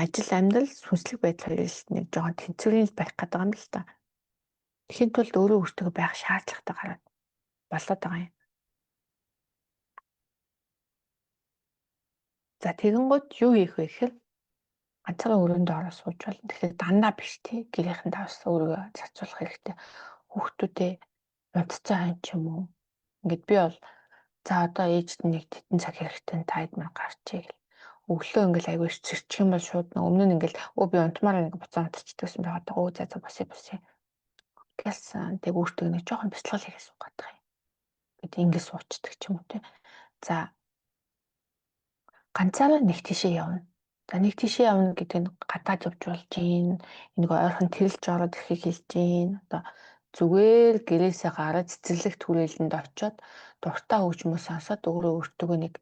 ажил амьдрал, сүнслэг байдал хоёрыг нэг жоохон тэнцвэрийн байх гэдэг юм л та. Тэгэхийн тулд өөрөө өөртөө байх шаардлагатай гараад болоод байгаа юм. За тэгэнгүүт юу хийх вэ гэхээр ганцаараа өрөөндөө ороо сууж болно. Тэгэхээр дандаа биш тий гэрийнхэн давс өөрийгөө зарцуулах хэрэгтэй. Хүүхдүүдээ унтцсан хань ч юм уу. Ингээд би бол за одоо ээжд нэг тэтэн цаг хэрэгтэй та хэд мань гарчээ гэл. Өглөө ингээл айгүй цэрчих юм бол шууд өмнө нь ингээл өө би унтмаар нэг буцаа унтчихдагсан байгаа даа. Өө за за босъё босъё. Гэлсэн. Тэг өөртөө нэг жоохон бяцлал хийгээ суугаад байгаа юм. Гэт ингэ суучдаг ч юм уу те. За ганцаараа нэг тийшээ явна. За нэг тийшээ явна гэдэг нь гадаад явж болж гин, нэг ойрхон тэрэлж ороод ирэхийг хэлж гин. Одоо зүгээр гэрээсээ гараад цэцэрлэг түрээлэнд очиод дуртай хөгжмөө сонсоод өөрөө өөртөөгөө нэг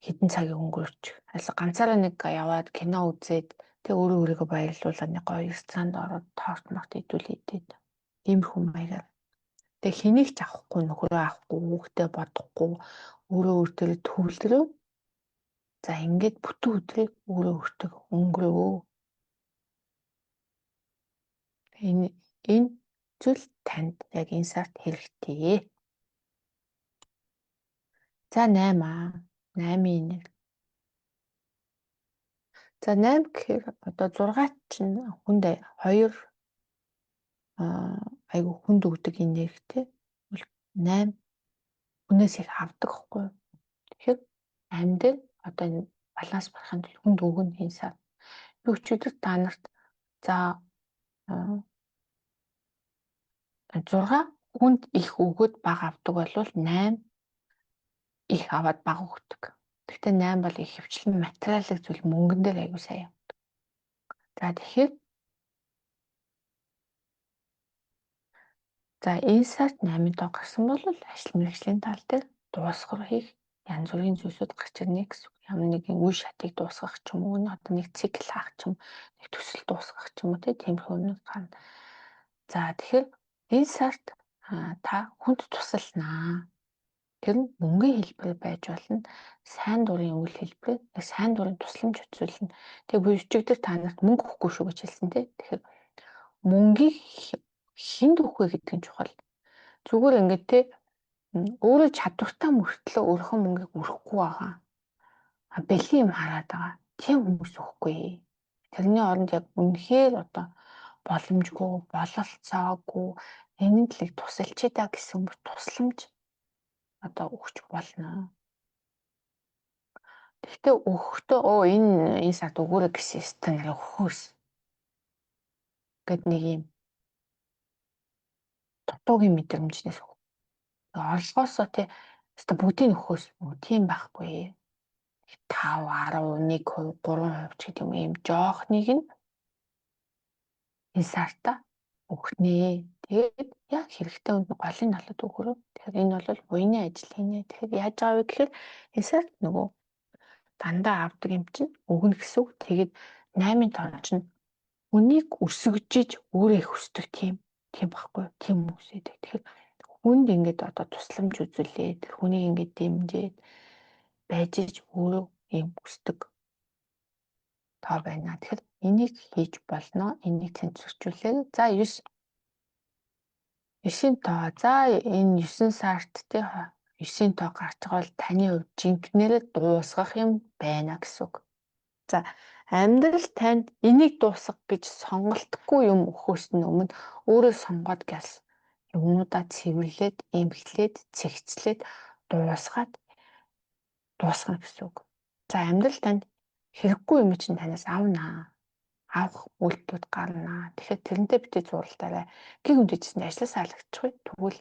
хэдэн цагийг өнгөрөөч. Аль ганцаараа нэг яваад кино үзээд тэг өөрөө өөрийгөө баярлуулаад нэг гоё ресторанд ороод торт морт идүүл идээд иймэрхүү маягаар. Тэг хэнийг ч авахгүй, нөхрөө авахгүй, хүүхдээ бодохгүй өөрөө өөртөө төвлөрөө. За ингээд бүтэн өдрийг өөрөө өөртөө өнгөрөө. Энэ зүйл танд яг энэ сард хэрэгтэй. За 8 аа. 8-ийн 1. За 8 гэхээр одоо 6 чинь хүнд 2 айгу хүнд өгдөг энергитэй. 8 хүнээс их авдаг хгүй юу? Тэгэхээр 8 дээр одоо энэ баланс барахын тулд хүнд өгнө энэ сар. Би өчигдөр та нарт за 6 хүнд их өгөөд бага авдаг болвол 8 их аваад бага өгдөг. Гэхдээ 8 бол их хөвчлэн материалын зүйл мөнгөн дээр аягүй сайн явдаг. За тэгэхээр за энэ сард 8-ын тоо гарсан бол ажил мэргэжлийн тал дээр дуусгар хийх янз бүрийн зүйлсүүд гарч ирнэ гэсэн үг. Ямар нэгэн үе шатыг дуусгах ч юм уу, одоо нэг цикл хаах ч юм, нэг төсөл дуусгах ч юм уу тиймэрхүү юмнууд гарна. За тэгэхээр энэ сард та хүнд тусалнаа. Тэр нь мөнгөний хэлбэрээр байж болно. Сайн дурын үйл хэлбэрээр, сайн дурын тусламж үзүүлнэ. Тэгээ би өчигдөр та нарт мөнгө өгөхгүй шүү гэж хэлсэн тий. Тэгэхээр мөнгийг Хүнд өгөх вэ гэдэг нь чухал. Зүгээр ингээд те өөрөө чадвартай мөртлөө өөрийнхөө мөнгийг өрөхгүй байгаа. А бэлгийн юм хараад байгаа. Тийм хүмүүс өгөхгүй. Тэрний оронд яг үнэхээр одоо боломжгүй, бололцоогүй, энэ талыг тусалчээ та гэсэн хүмүүс тусламж одоо өгч болно. Тэгэхдээ өгөхдөө оо энэ сард өгөөрэй гэсэн ёстой нэр өгөхөөс гэд нэг юм дутуугийн мэдрэмжнээс өгөх. Орлогоосоо тий өстой бүгдийг өгөхөөс тийм байхгүй. 5, 10, 1%, 3% ч гэдэг юм ийм жоохныг нь энэ сартаа өгнө. Тэгээд яг хэрэгтэй хүнд голын талд өгөрөө. Тэгэхээр энэ бол буяны ажил хийнэ. Тэгэхээр яаж байгаа вэ гэхээр энэ сард нөгөө дандаа авдаг юм чинь өгнө гэсэн үг. Тэгээд 8-ын тоо чинь хүнийг өсгөжиж өөрөө их өсдөг тийм байхгүй тийм хүмүүс байдаг. Тэгэхээр хүнд ингээд одоо тусламж үзүүлээд хүнийг ингээд дэмжиж байж иж өөрөө ийм өсдөг тоо байна. Тэгэхээр энийг хийж болно. Энийг тэнцвэржүүлээ. За 9 9-ийн тоо. За энэ 9 сард тий 9-ийн тоо гарч байгаа бол таны хувьд жинкнээрээ дуусгах юм байна гэсэн үг. За амьдрал танд энийг дуусгах гэж сонголтгүй юм өгөхөөс нь өмнө өөрөө сонгоод гялс юмнуудаа цэвэрлээд, эмхлээд, цэгцлээд дуусгаад дуусгана гэсэн үг. За амьдрал танд хэрэггүй юм чинь танаас авнаа. Авах үйлдэлүүд гарнаа. Тэгэхээр тэрнтэй битгий зурлаарай. Гиг үндэжсэн ажлаасаа алагдчихгүй. Тэгвэл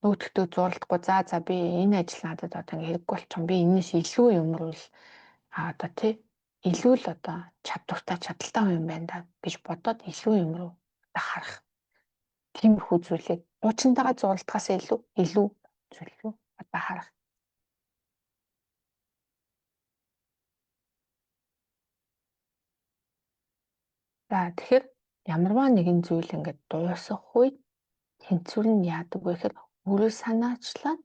нөгөөдөгтөө зурлахгүй. За би энэ ажил надад одоо ингээ хэрэггүй болчихсон. Би энэс илүү юм руу л одоо тий илүү л одоо чадвартай чадaltaй хүн юм байна да гэж бодоод илүү юм руу одоо харах. Тиймэрхүү зүйлийг хуучинтайгаа зурлахаас илүү илүү зүйл рүү одоо харах. За тэгэхээр ямарваа нэгэн зүйл ингээд дуусах үед тэнцвэр нь яадаг вэ гэхээр өөрөө санаачлаад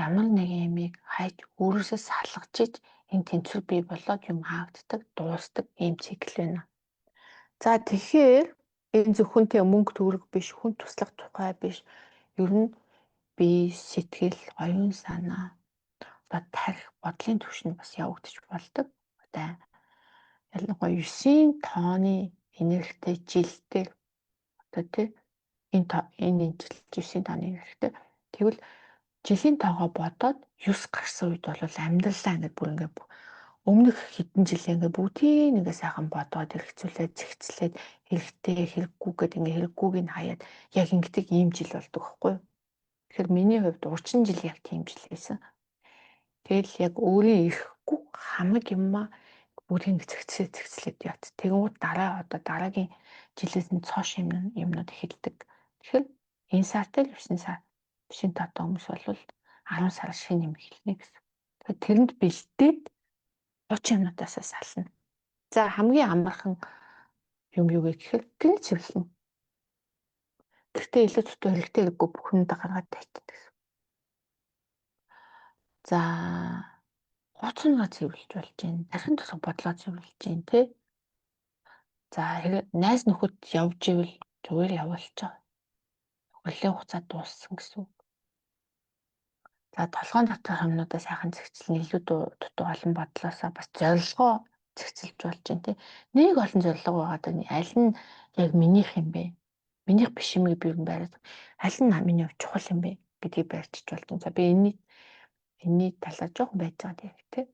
ямар нэгэн юмыг хайж өөрөөсөө салгаж иж энэ тэнцвэр бий болоод юм хаагддаг, дуусдаг ийм цикл байна. За тэгэхээр энэ зөвхөн тэ мөнгө төгрөг биш, хүн туслах тухай биш. Ер нь бие, сэтгэл, оюун санаа, одоо тарих, бодлын түвшинд бас явагдаж болдог. Одоо ялангуяа 9-ийн тооны энергитэй жилдээ одоо тий энэ жил 9-ийн тооны энергитэй. Тэгвэл жилийн тоогоо бодоод 9 гарсан үед бол амьдралаа ингээд бүр ингээд өмнөх хэдэн жилээ ингээд бүгдийг ингээд сайхан бодоод хэрэгцүүлээд зэгцлээд хэрэгтэй хэрэггүй гэдэг ингээд хэрэггүйг нь хаяад яг ингэдэг ийм жил болдог байхгүй юу? Тэгэхээр миний хувьд урчин жил яг тийм жил байсан. Тэгэл яг өөрийн ирэхгүй хамаг юмаа бүгдийг зэгцлээд зэгцлээд явт. Тэгэнгүүт дараа одоо дараагийн жилээс нь цоош юмнууд эхэлдэг. Тэгэхээр энэ сартай л 9 сар 9 тоотой хүмүүс бол 10 сар шинэ юм эхэлнэ гэсэн. Тэгэхээр тэрэнд бэлдээд хуучин юмнуудаасаа сална. За хамгийн амархан юм юу вэ гэхээр гэрээ цэвэрлэнэ. Гэхдээ илүү дутуу хэрэгтэй хэрэггүй бүх юмдаа гаргаад тавьчихдаг гэсэн. За хууцнаа цэвэрлж болж байна. Тархин тусах бодлоо цэвэрлж байна тий. За хэрэг найз нөхөд явж ивэл зүгээр явуулчих. Нөхөрлөлийн хугацаа дууссан гэсэн үг. За толгойн дотор юмнуудаа сайхан зэгцэлнэ. Илүү дутуу олон бодлоосоо бас зорилгоо зэгцэлж болж байна тий. Нэг олон зорилго байгаа даа аль нь яг минийх юм бэ? Минийх биш юм би юу байраад аль нь миний хувьд чухал юм бэ гэдгийг барьчих болж байна. За би энэний талаар жоохон байж байгаа тий.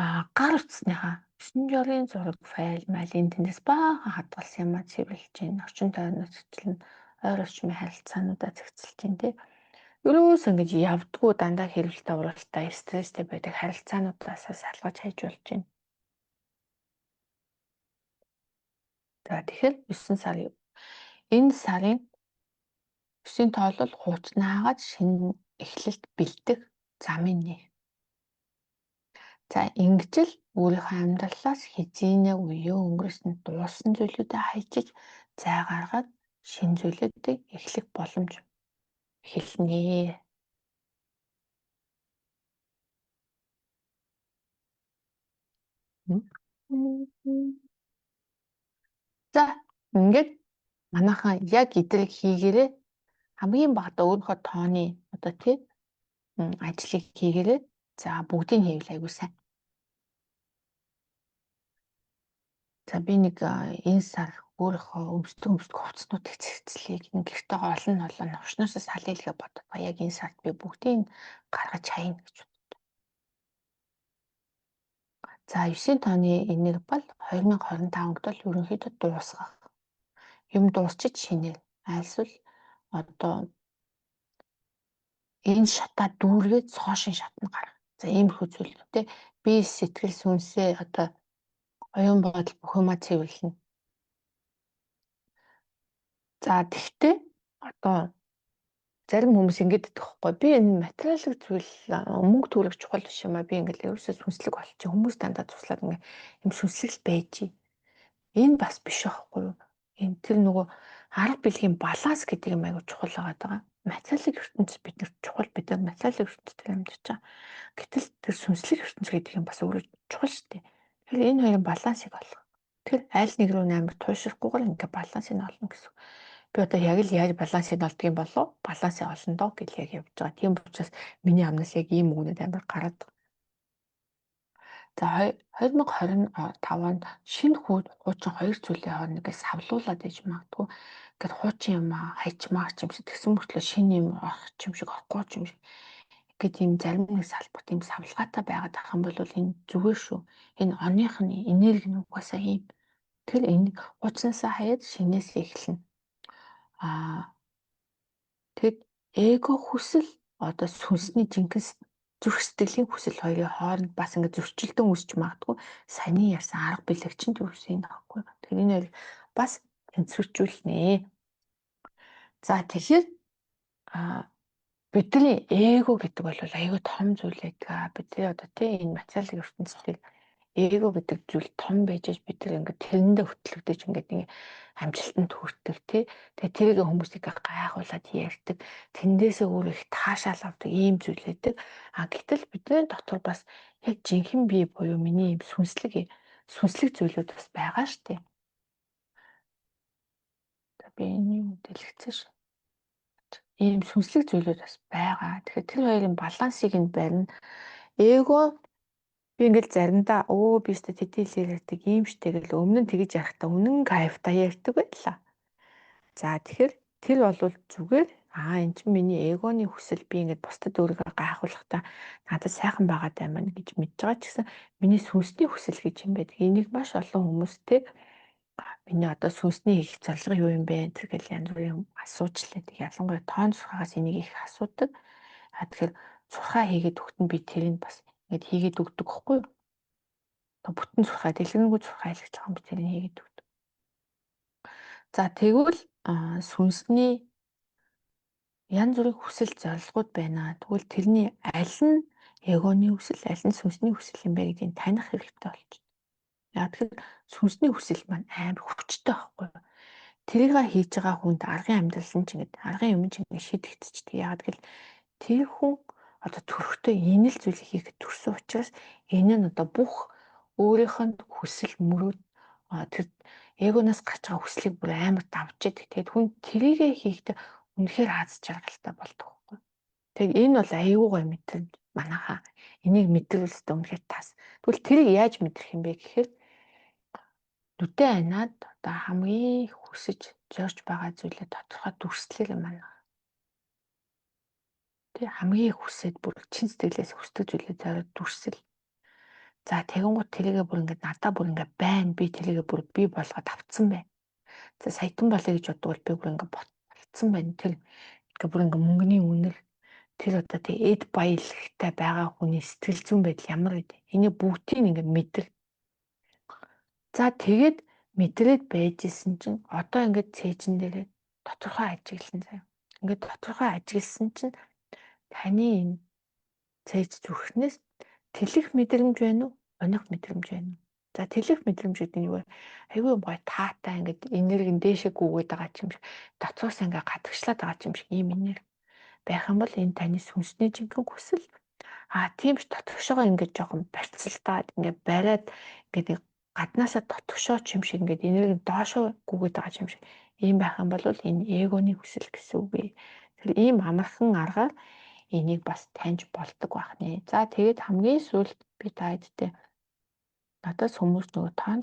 А гар утасныхаа 9 жорын зураг файл майл энэ тэндээс баахан хадгалсан юмаа цэвэрлж байна. Орчин тойрноо цэцлэн, ойр орчмын харилцаануудаа зэгцэлж байна тий. Ерөөс ингэж явдггүй дандаа хэрвэлтэй уралтай стресстэй байдаг харилцаануудаасаа салгаж хайж болж байна. За тэгэхээр 9 сар энэ сарын 9-ийн тоолол хуучнаагаад шинэ эхлэлт бэлдэх замын нэг. За ингэж л өөрийнхөө амьдралаас хэзээ үеэ өнгөрсөн дууссан зүйлүүдээ хайчиж зай гаргаад шинэ зүйлүүдийг эхлэх боломж эхэлнэ. За Ингээд манайхан яг эдрийг хийгээрээ хамгийн багадаа өөрийнхөө тооны одоо тий ажлыг хийгээрээ за бүгдийг хийвэл айгүй сайн. За би нэг энэ сар өөрийнхөө өмсдөг хувцснуудыг цэгцлэе. Нэг гэртээ олон олон новшноос салъя л гэж бодоо. Яг энэ сард би бүгдийг гаргаж хайна гэж боддог. За 9 тооны энерги бол 2025 онд бол ерөнхийдөө дуусгах. Юм дуусчиж шинээр. Альсвал одоо энэ шатаа дүүргээд цоошин шатна гарах. За иймэрхүү зүйлтэй би сэтгэл сүнсээ одоо оюун бодол бүх юмаа цэвэрлэнэ. За тэгтээ одоо зарим хүмүүс ингэж идэх байхгүй. Би энэ материалын зүйл мөнгө төгрөг чухал биш юм а. Би ингээл ерөөсөө сүнслэг болчих. Хүмүүс дандаа туслаад ингээ юм сүнслэг л байж. Энэ бас биш байхгүй юу? Энэ тэр нөгөө арга бэлгийн баланс гэдэг юм айгу чухал байгаа даа. Материалын ертөнц биднэрт чухал, бид нар материалын ертөнцийн амьдарч байгаа. Гэтэл тэр сүнслэг ертөнц гэдэг юм бас өөрөө чухал шүү дээ. Тэгэхээр энэ хоёрын балансыг олох. Тэгэхээр аль нэг рүү амар туйшрахгүйгээр ингээ балансыг олно гэсэн. Би одоо яг л яаж балансыг олдго юм болов? Балансыг олно доо гэж яг явж байгаа. Тийм учраас миний амнаас яг ийм үгнүүд амар гараад байгаа. За 2025 онд шинэ хуучин хоёр зүйлийн хооронд ингээ савлуулад иж магадгүй. Ингээд хуучин юм хайчмаар ч юм шиг тэгсэн мөртлөө шинэ юм орох юм шиг орохгүй ч юм шиг. Ингээд ийм зарим нэг салбарт ийм савлгаатай байгаад ах юм бол энэ зүгээр шүү. Энэ оных нь энерги нь угаасаа ийм. Тэр энэ хуучнаасаа хаяад шинээс эхэлнэ. Тэгэд эго хүсэл одоо сүнсний жинхэнэ зүрх сэтгэлийн хүсэл хоёрын хооронд бас ингээд зөрчилдөн үүсч магадгүй. Саяны ярьсан арга билэг чинь төрсөн энэ байхгүй. Тэгэхээр энэ хоёрыг бас тэнцвэржүүлнэ. За тэгэхээр бидний эго гэдэг бол айгүй том зүйл байдаг. Бидний одоо тий энэ материалын ертөнцийн эго гэдэг зүйл том байж бид нар ингээд тэрэндээ хөтлөгдөж ингээд нэг амжилтанд хүрдэг тий. Тэгээ тэрийг хүмүүсийг гайхуулаад ярьдаг. Тэндээсээ өөр их таашаал авдаг ийм зүйл байдаг. А гэтэл бидний дотор бас яг жинхэнэ бие буюу миний ийм сүнслэг зүйлүүд бас байгаа штэ. За би энэ юу дэлгэцэн ш. Ийм сүнслэг зүйлүүд бас байгаа. Тэгэхээр тэр хоёрын балансыг нь барина. Эго би ингээл заримдаа би өстө тэтэл ярьдаг ийм штэ гэл өмнө нь тэгэж ярихдаа үнэн кайфтай ярьдаг байлаа. За тэгэхээр тэр бол зүгээр энэ чинь миний эгоны хүсэл би ингээд бусдад өөрийгөө гайхуулахдаа надад сайхан байгаа даа маань гэж мэдж байгаа ч гэсэн миний сүнсний хүсэл гэж юм байдаг. Энийг маш олон хүмүүстэй миний одоо сүнсний их зорилго юу юм бэ тэр гэл янз бүрийн асууж лээ. Тэг ялангуяа тоон сурхаагаас энийг их асуудаг. Тэгэхээр сурхаа хийгээд өгт нь би тэрийг бас ингээд хийгээд өгдөг байхгүй юу? Бүтэн сурхаа, дэлгэрэнгүй сурхаа хэлж байгаа юм би тэрийг хийгээд өгдөг. За тэгвэл сүнсний янз бүрийн хүсэл зорилгууд байна. Тэгвэл тэрний аль нь эгоны хүсэл, аль нь сүнсний хүсэл юм бэ гэдгийг таних хэрэгтэй болчихно. Яг тэгэхээр сүнсний хүсэл маань амар хүчтэй байхгүй юу? Тэрийг хийж байгаа хүнд аргын амьдрал нь ч ингээд аргын юм ч ингээд шийдэгдчихдэг. Яг гэвэл тэр хүн одоо төрхтөө энэ л зүйлийг хийхэд төрсөн учраас энэ нь одоо бүх өөрийнх нь хүсэл мөрөөд тэр эгоноос гарч байгаа хүслийг бүр амар давж идэг. Тэгээд хүн тэрийгэ хийхдээ үнэхээр аз жаргалтай болдог байхгүй. Тэгээд энэ бол аюу гой мэдрэмж манайхаа. Энийг мэдрүүлсдээ үнэхээр тас. Тэгвэл тэрийг яаж мэдрэх юм бэ гэхээр нүдэ аниад одоо хамгийн хүсэж зорж байгаа зүйлээ тодорхой дүрслэл юм байна. Тэ хамгийн хүсээд бүр чин сэтгэлээс хүсдэг зүйлээ зориод дүрсэл. За тэгэнгүүт тэрийгэ бүр ингээд надаа бүр ингээд байна. Би тэрийгэ бүр бий болгоод авцсан байна. За саятан болъё гэж боддог бол би бүр ингээд болцсон байна. Тэр ингээд бүр ингээд мөнгөний үнэр тэр одоо тэг эд баялагтай байгаа хүний сэтгэл зүйн байдал ямар гэдэг. Энийг бүгдийг ингээд мэдэр. За тэгээд мэдрээд байж исэн чинь одоо ингээд цээжин дээрээ тодорхой ажиглан заяа. Ингээд тодорхой ажигласан чинь таны энэ цээж зүрхнээс тэлэх мэдрэмж байна уу? Оних мэдрэмж байна уу? За тэлэх мэдрэмж гэдэг нь юу вэ? Айгүй гоё таатай ингээд энерги нь дээшээ гүгээд байгаа юм шиг дотроос ингээд гадагшлаад байгаа юм шиг ийм энерги байх юм бол энэ таны сүнсний жинхэнэ хүсэл. А тийм ч дотгошоогоо ингээд жоохон барьцалтаад ингээд бариад ингээд нэг Гаднаасаа дотгошоо ч юм шиг ингээд энерги доошоо гүгээд байгаа юм шиг ийм байх юм бол энэ эгоны хүсэл гэсэн үг ээ. Тэгэхээр ийм амархан аргаар энийг бас таньж болдог байх нэ. За, тэгээд хамгийн сүүлд би та хэдтэй надаас хүмүүс нөгөө тоон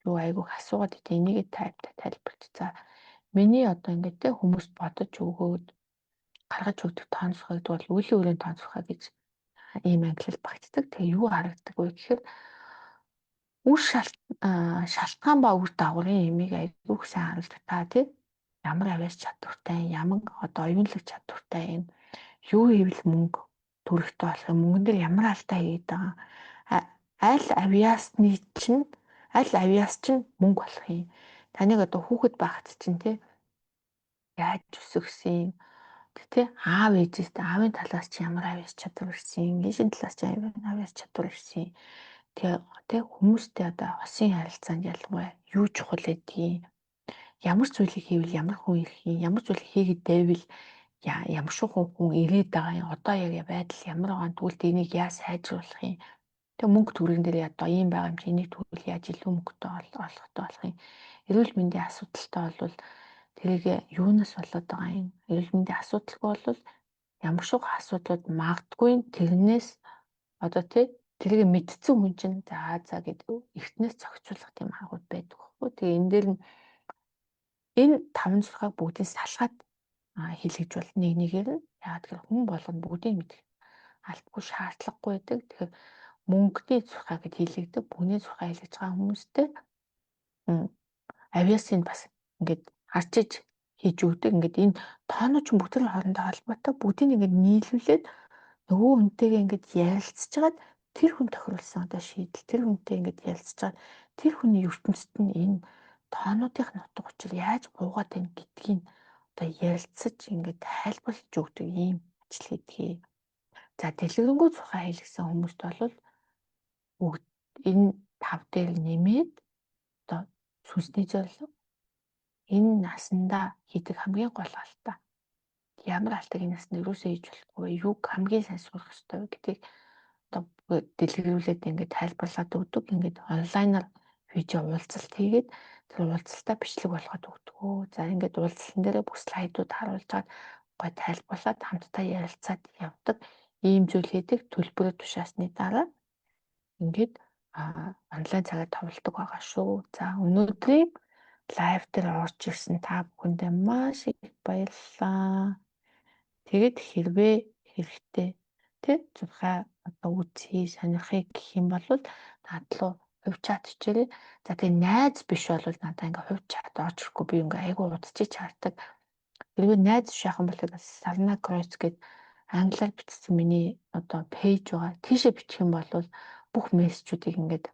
юу айгүйх асуугаад идэв. Энийг тайлбар тайлбарч. За, миний одоо ингээд те хүмүүст бодож өгөөд гаргаж өгдөг тоон зурхайг бол үлийн өрөөний тоон зурхай гэж ийм ангилал багтдаг. Тэгээ юу харагддаг вэ гэхээр үр шалтгаан ба үр дагаврын имийг айгүйх сайн харуулдаг та тий. Ямар авиас чадвартай, ямар одоо оюунлаг чадвартай юм, юу хийвэл мөнгө төрөхтэй болох юм, мөнгөн дээр ямар алдаа хийгээд байгаа, аль авиасны чинь, аль авиас чинь мөнгө болох юм. Таныг одоо хүүхэд байхад чинь тий яаж өсгөсөн, тэ, аав ээжээс, аавын талаас чи ямар авиас чадвар ирсэн, ээжийн талаас чи ямар авиас чадвар ирсэн. Тэгээ тэ хүмүүстэй одоо осын харилцаанд ялангуяа юу чухал гэдгийг, ямар зүйлийг хийвэл ямар хүн ирэх юм, ямар зүйлийг хийгээд байвал ямар шиг хүн ирээд байгаа юм, одоо яг байдал ямар байгаа, тэгвэл энийг яаж сайжруулах юм. Тэгээ мөнгө төгрөгөн дээр одоо ийм байгаа юм чи энийг тэгвэл яаж илүү мөнгөтэй олохтой болох юм. Эрүүл мэндийн асуудалтай болвол тэрийг юунаас болоод байгаа юм. Эрүүл мэндийн асуудалгүй бол ямар шиг асуудлууд магадгүй тэрнээс одоо тий тэрийг мэдсэн хүн чинь за за гэдэг эртнээс зохицуулах тийм аргууд байдаг байхгүй. Тэгээ энэ дээр нь энэ таван зурхайг бүгдийг салгаад хэлэгж бол нэг нэгээр нь. Яагаад гэхээр хүн болгоно бүгдийг мэдэх албагүй, шаардлагагүй байдаг. Тэгэхээр мөнгөний зурхай гэд хэлэгдэг, мөнгөний зурхай хэлэгж байгаа хүмүүстэй авиасын бас ингээд харж иж хийж өгдөг. Ингээд энэ тоонууд ч бүгд л хоорондоо холбоотой. Бүгдийг ингээд нийлүүлээд нөгөө хүнтэйгээ ингээд ярилцж хагаад тэр хүн тохируулсан одоо шийдэл, тэр хүнтэй ингээд ярилцж хагаад тэр хүний ертөнцид нь энэ тоонуудын утга учир яаж буугаад байна гэдгийг одоо ярилцаж, ингээд тайлбарлаж өгдөг ийм ажил хийдэг. За, дэлгэрэнгүй зурхай хийлгэсэн хүмүүст бол бүгд энэ тав дээр нэмээд одоо сүнсний зорилго, энэ насандаа хийдэг хамгийн гол алдаа. Ямар алдааг энэ насанд юусоо хийж болохгүй, юуг хамгийн сайн сурах ёстой вэ гэдгийг одоо дэлгэрүүлээд ингээд тайлбарлаад өгдөг. Ингээд онлайнаар видео уулзалт хийгээд тэр уулзалтаа бичлэг болгоод өгдөг. За, ингээд уулзалтан дээрээ бүх слайдууд харуулж чад гой тайлбарлаад, хамтдаа ярилцаад явдаг. Ийм зүйл хийдэг. Төлбөрөө тушаасны дараа ингээд онлайн цагаар товлдог байгаа шүү. За, өнөөдрийн live дээр орж ирсэн та бүхэндээ маш их баярлалаа. Тэгээд хэрвээ хэрэгтэй тэ зурхай одоо үзье, сонирхъя гэх юм бол над руу хувь чат хичээрэй. За, тэгээ найз биш бол надаа ингээ хувь чат орж ирэхгүй, би ингээ айгүй удажиж хардаг. Хэрвээ найз биш яхан бол Сарна Кройц гээд англиар бичсэн миний одоо page байгаа. Тийшээ бичих юм бол бүх мессежүүдийг ингээд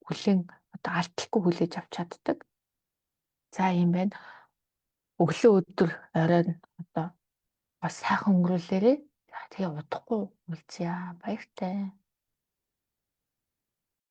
хүлээн одоо алдалгүй хүлээж авч чаддаг. За, ийм байна. Өглөө, өдөр, оройн одоо бас сайхан өнгөрүүлээрэй. За, тэгээ удахгүй уулзъя. Баяртай.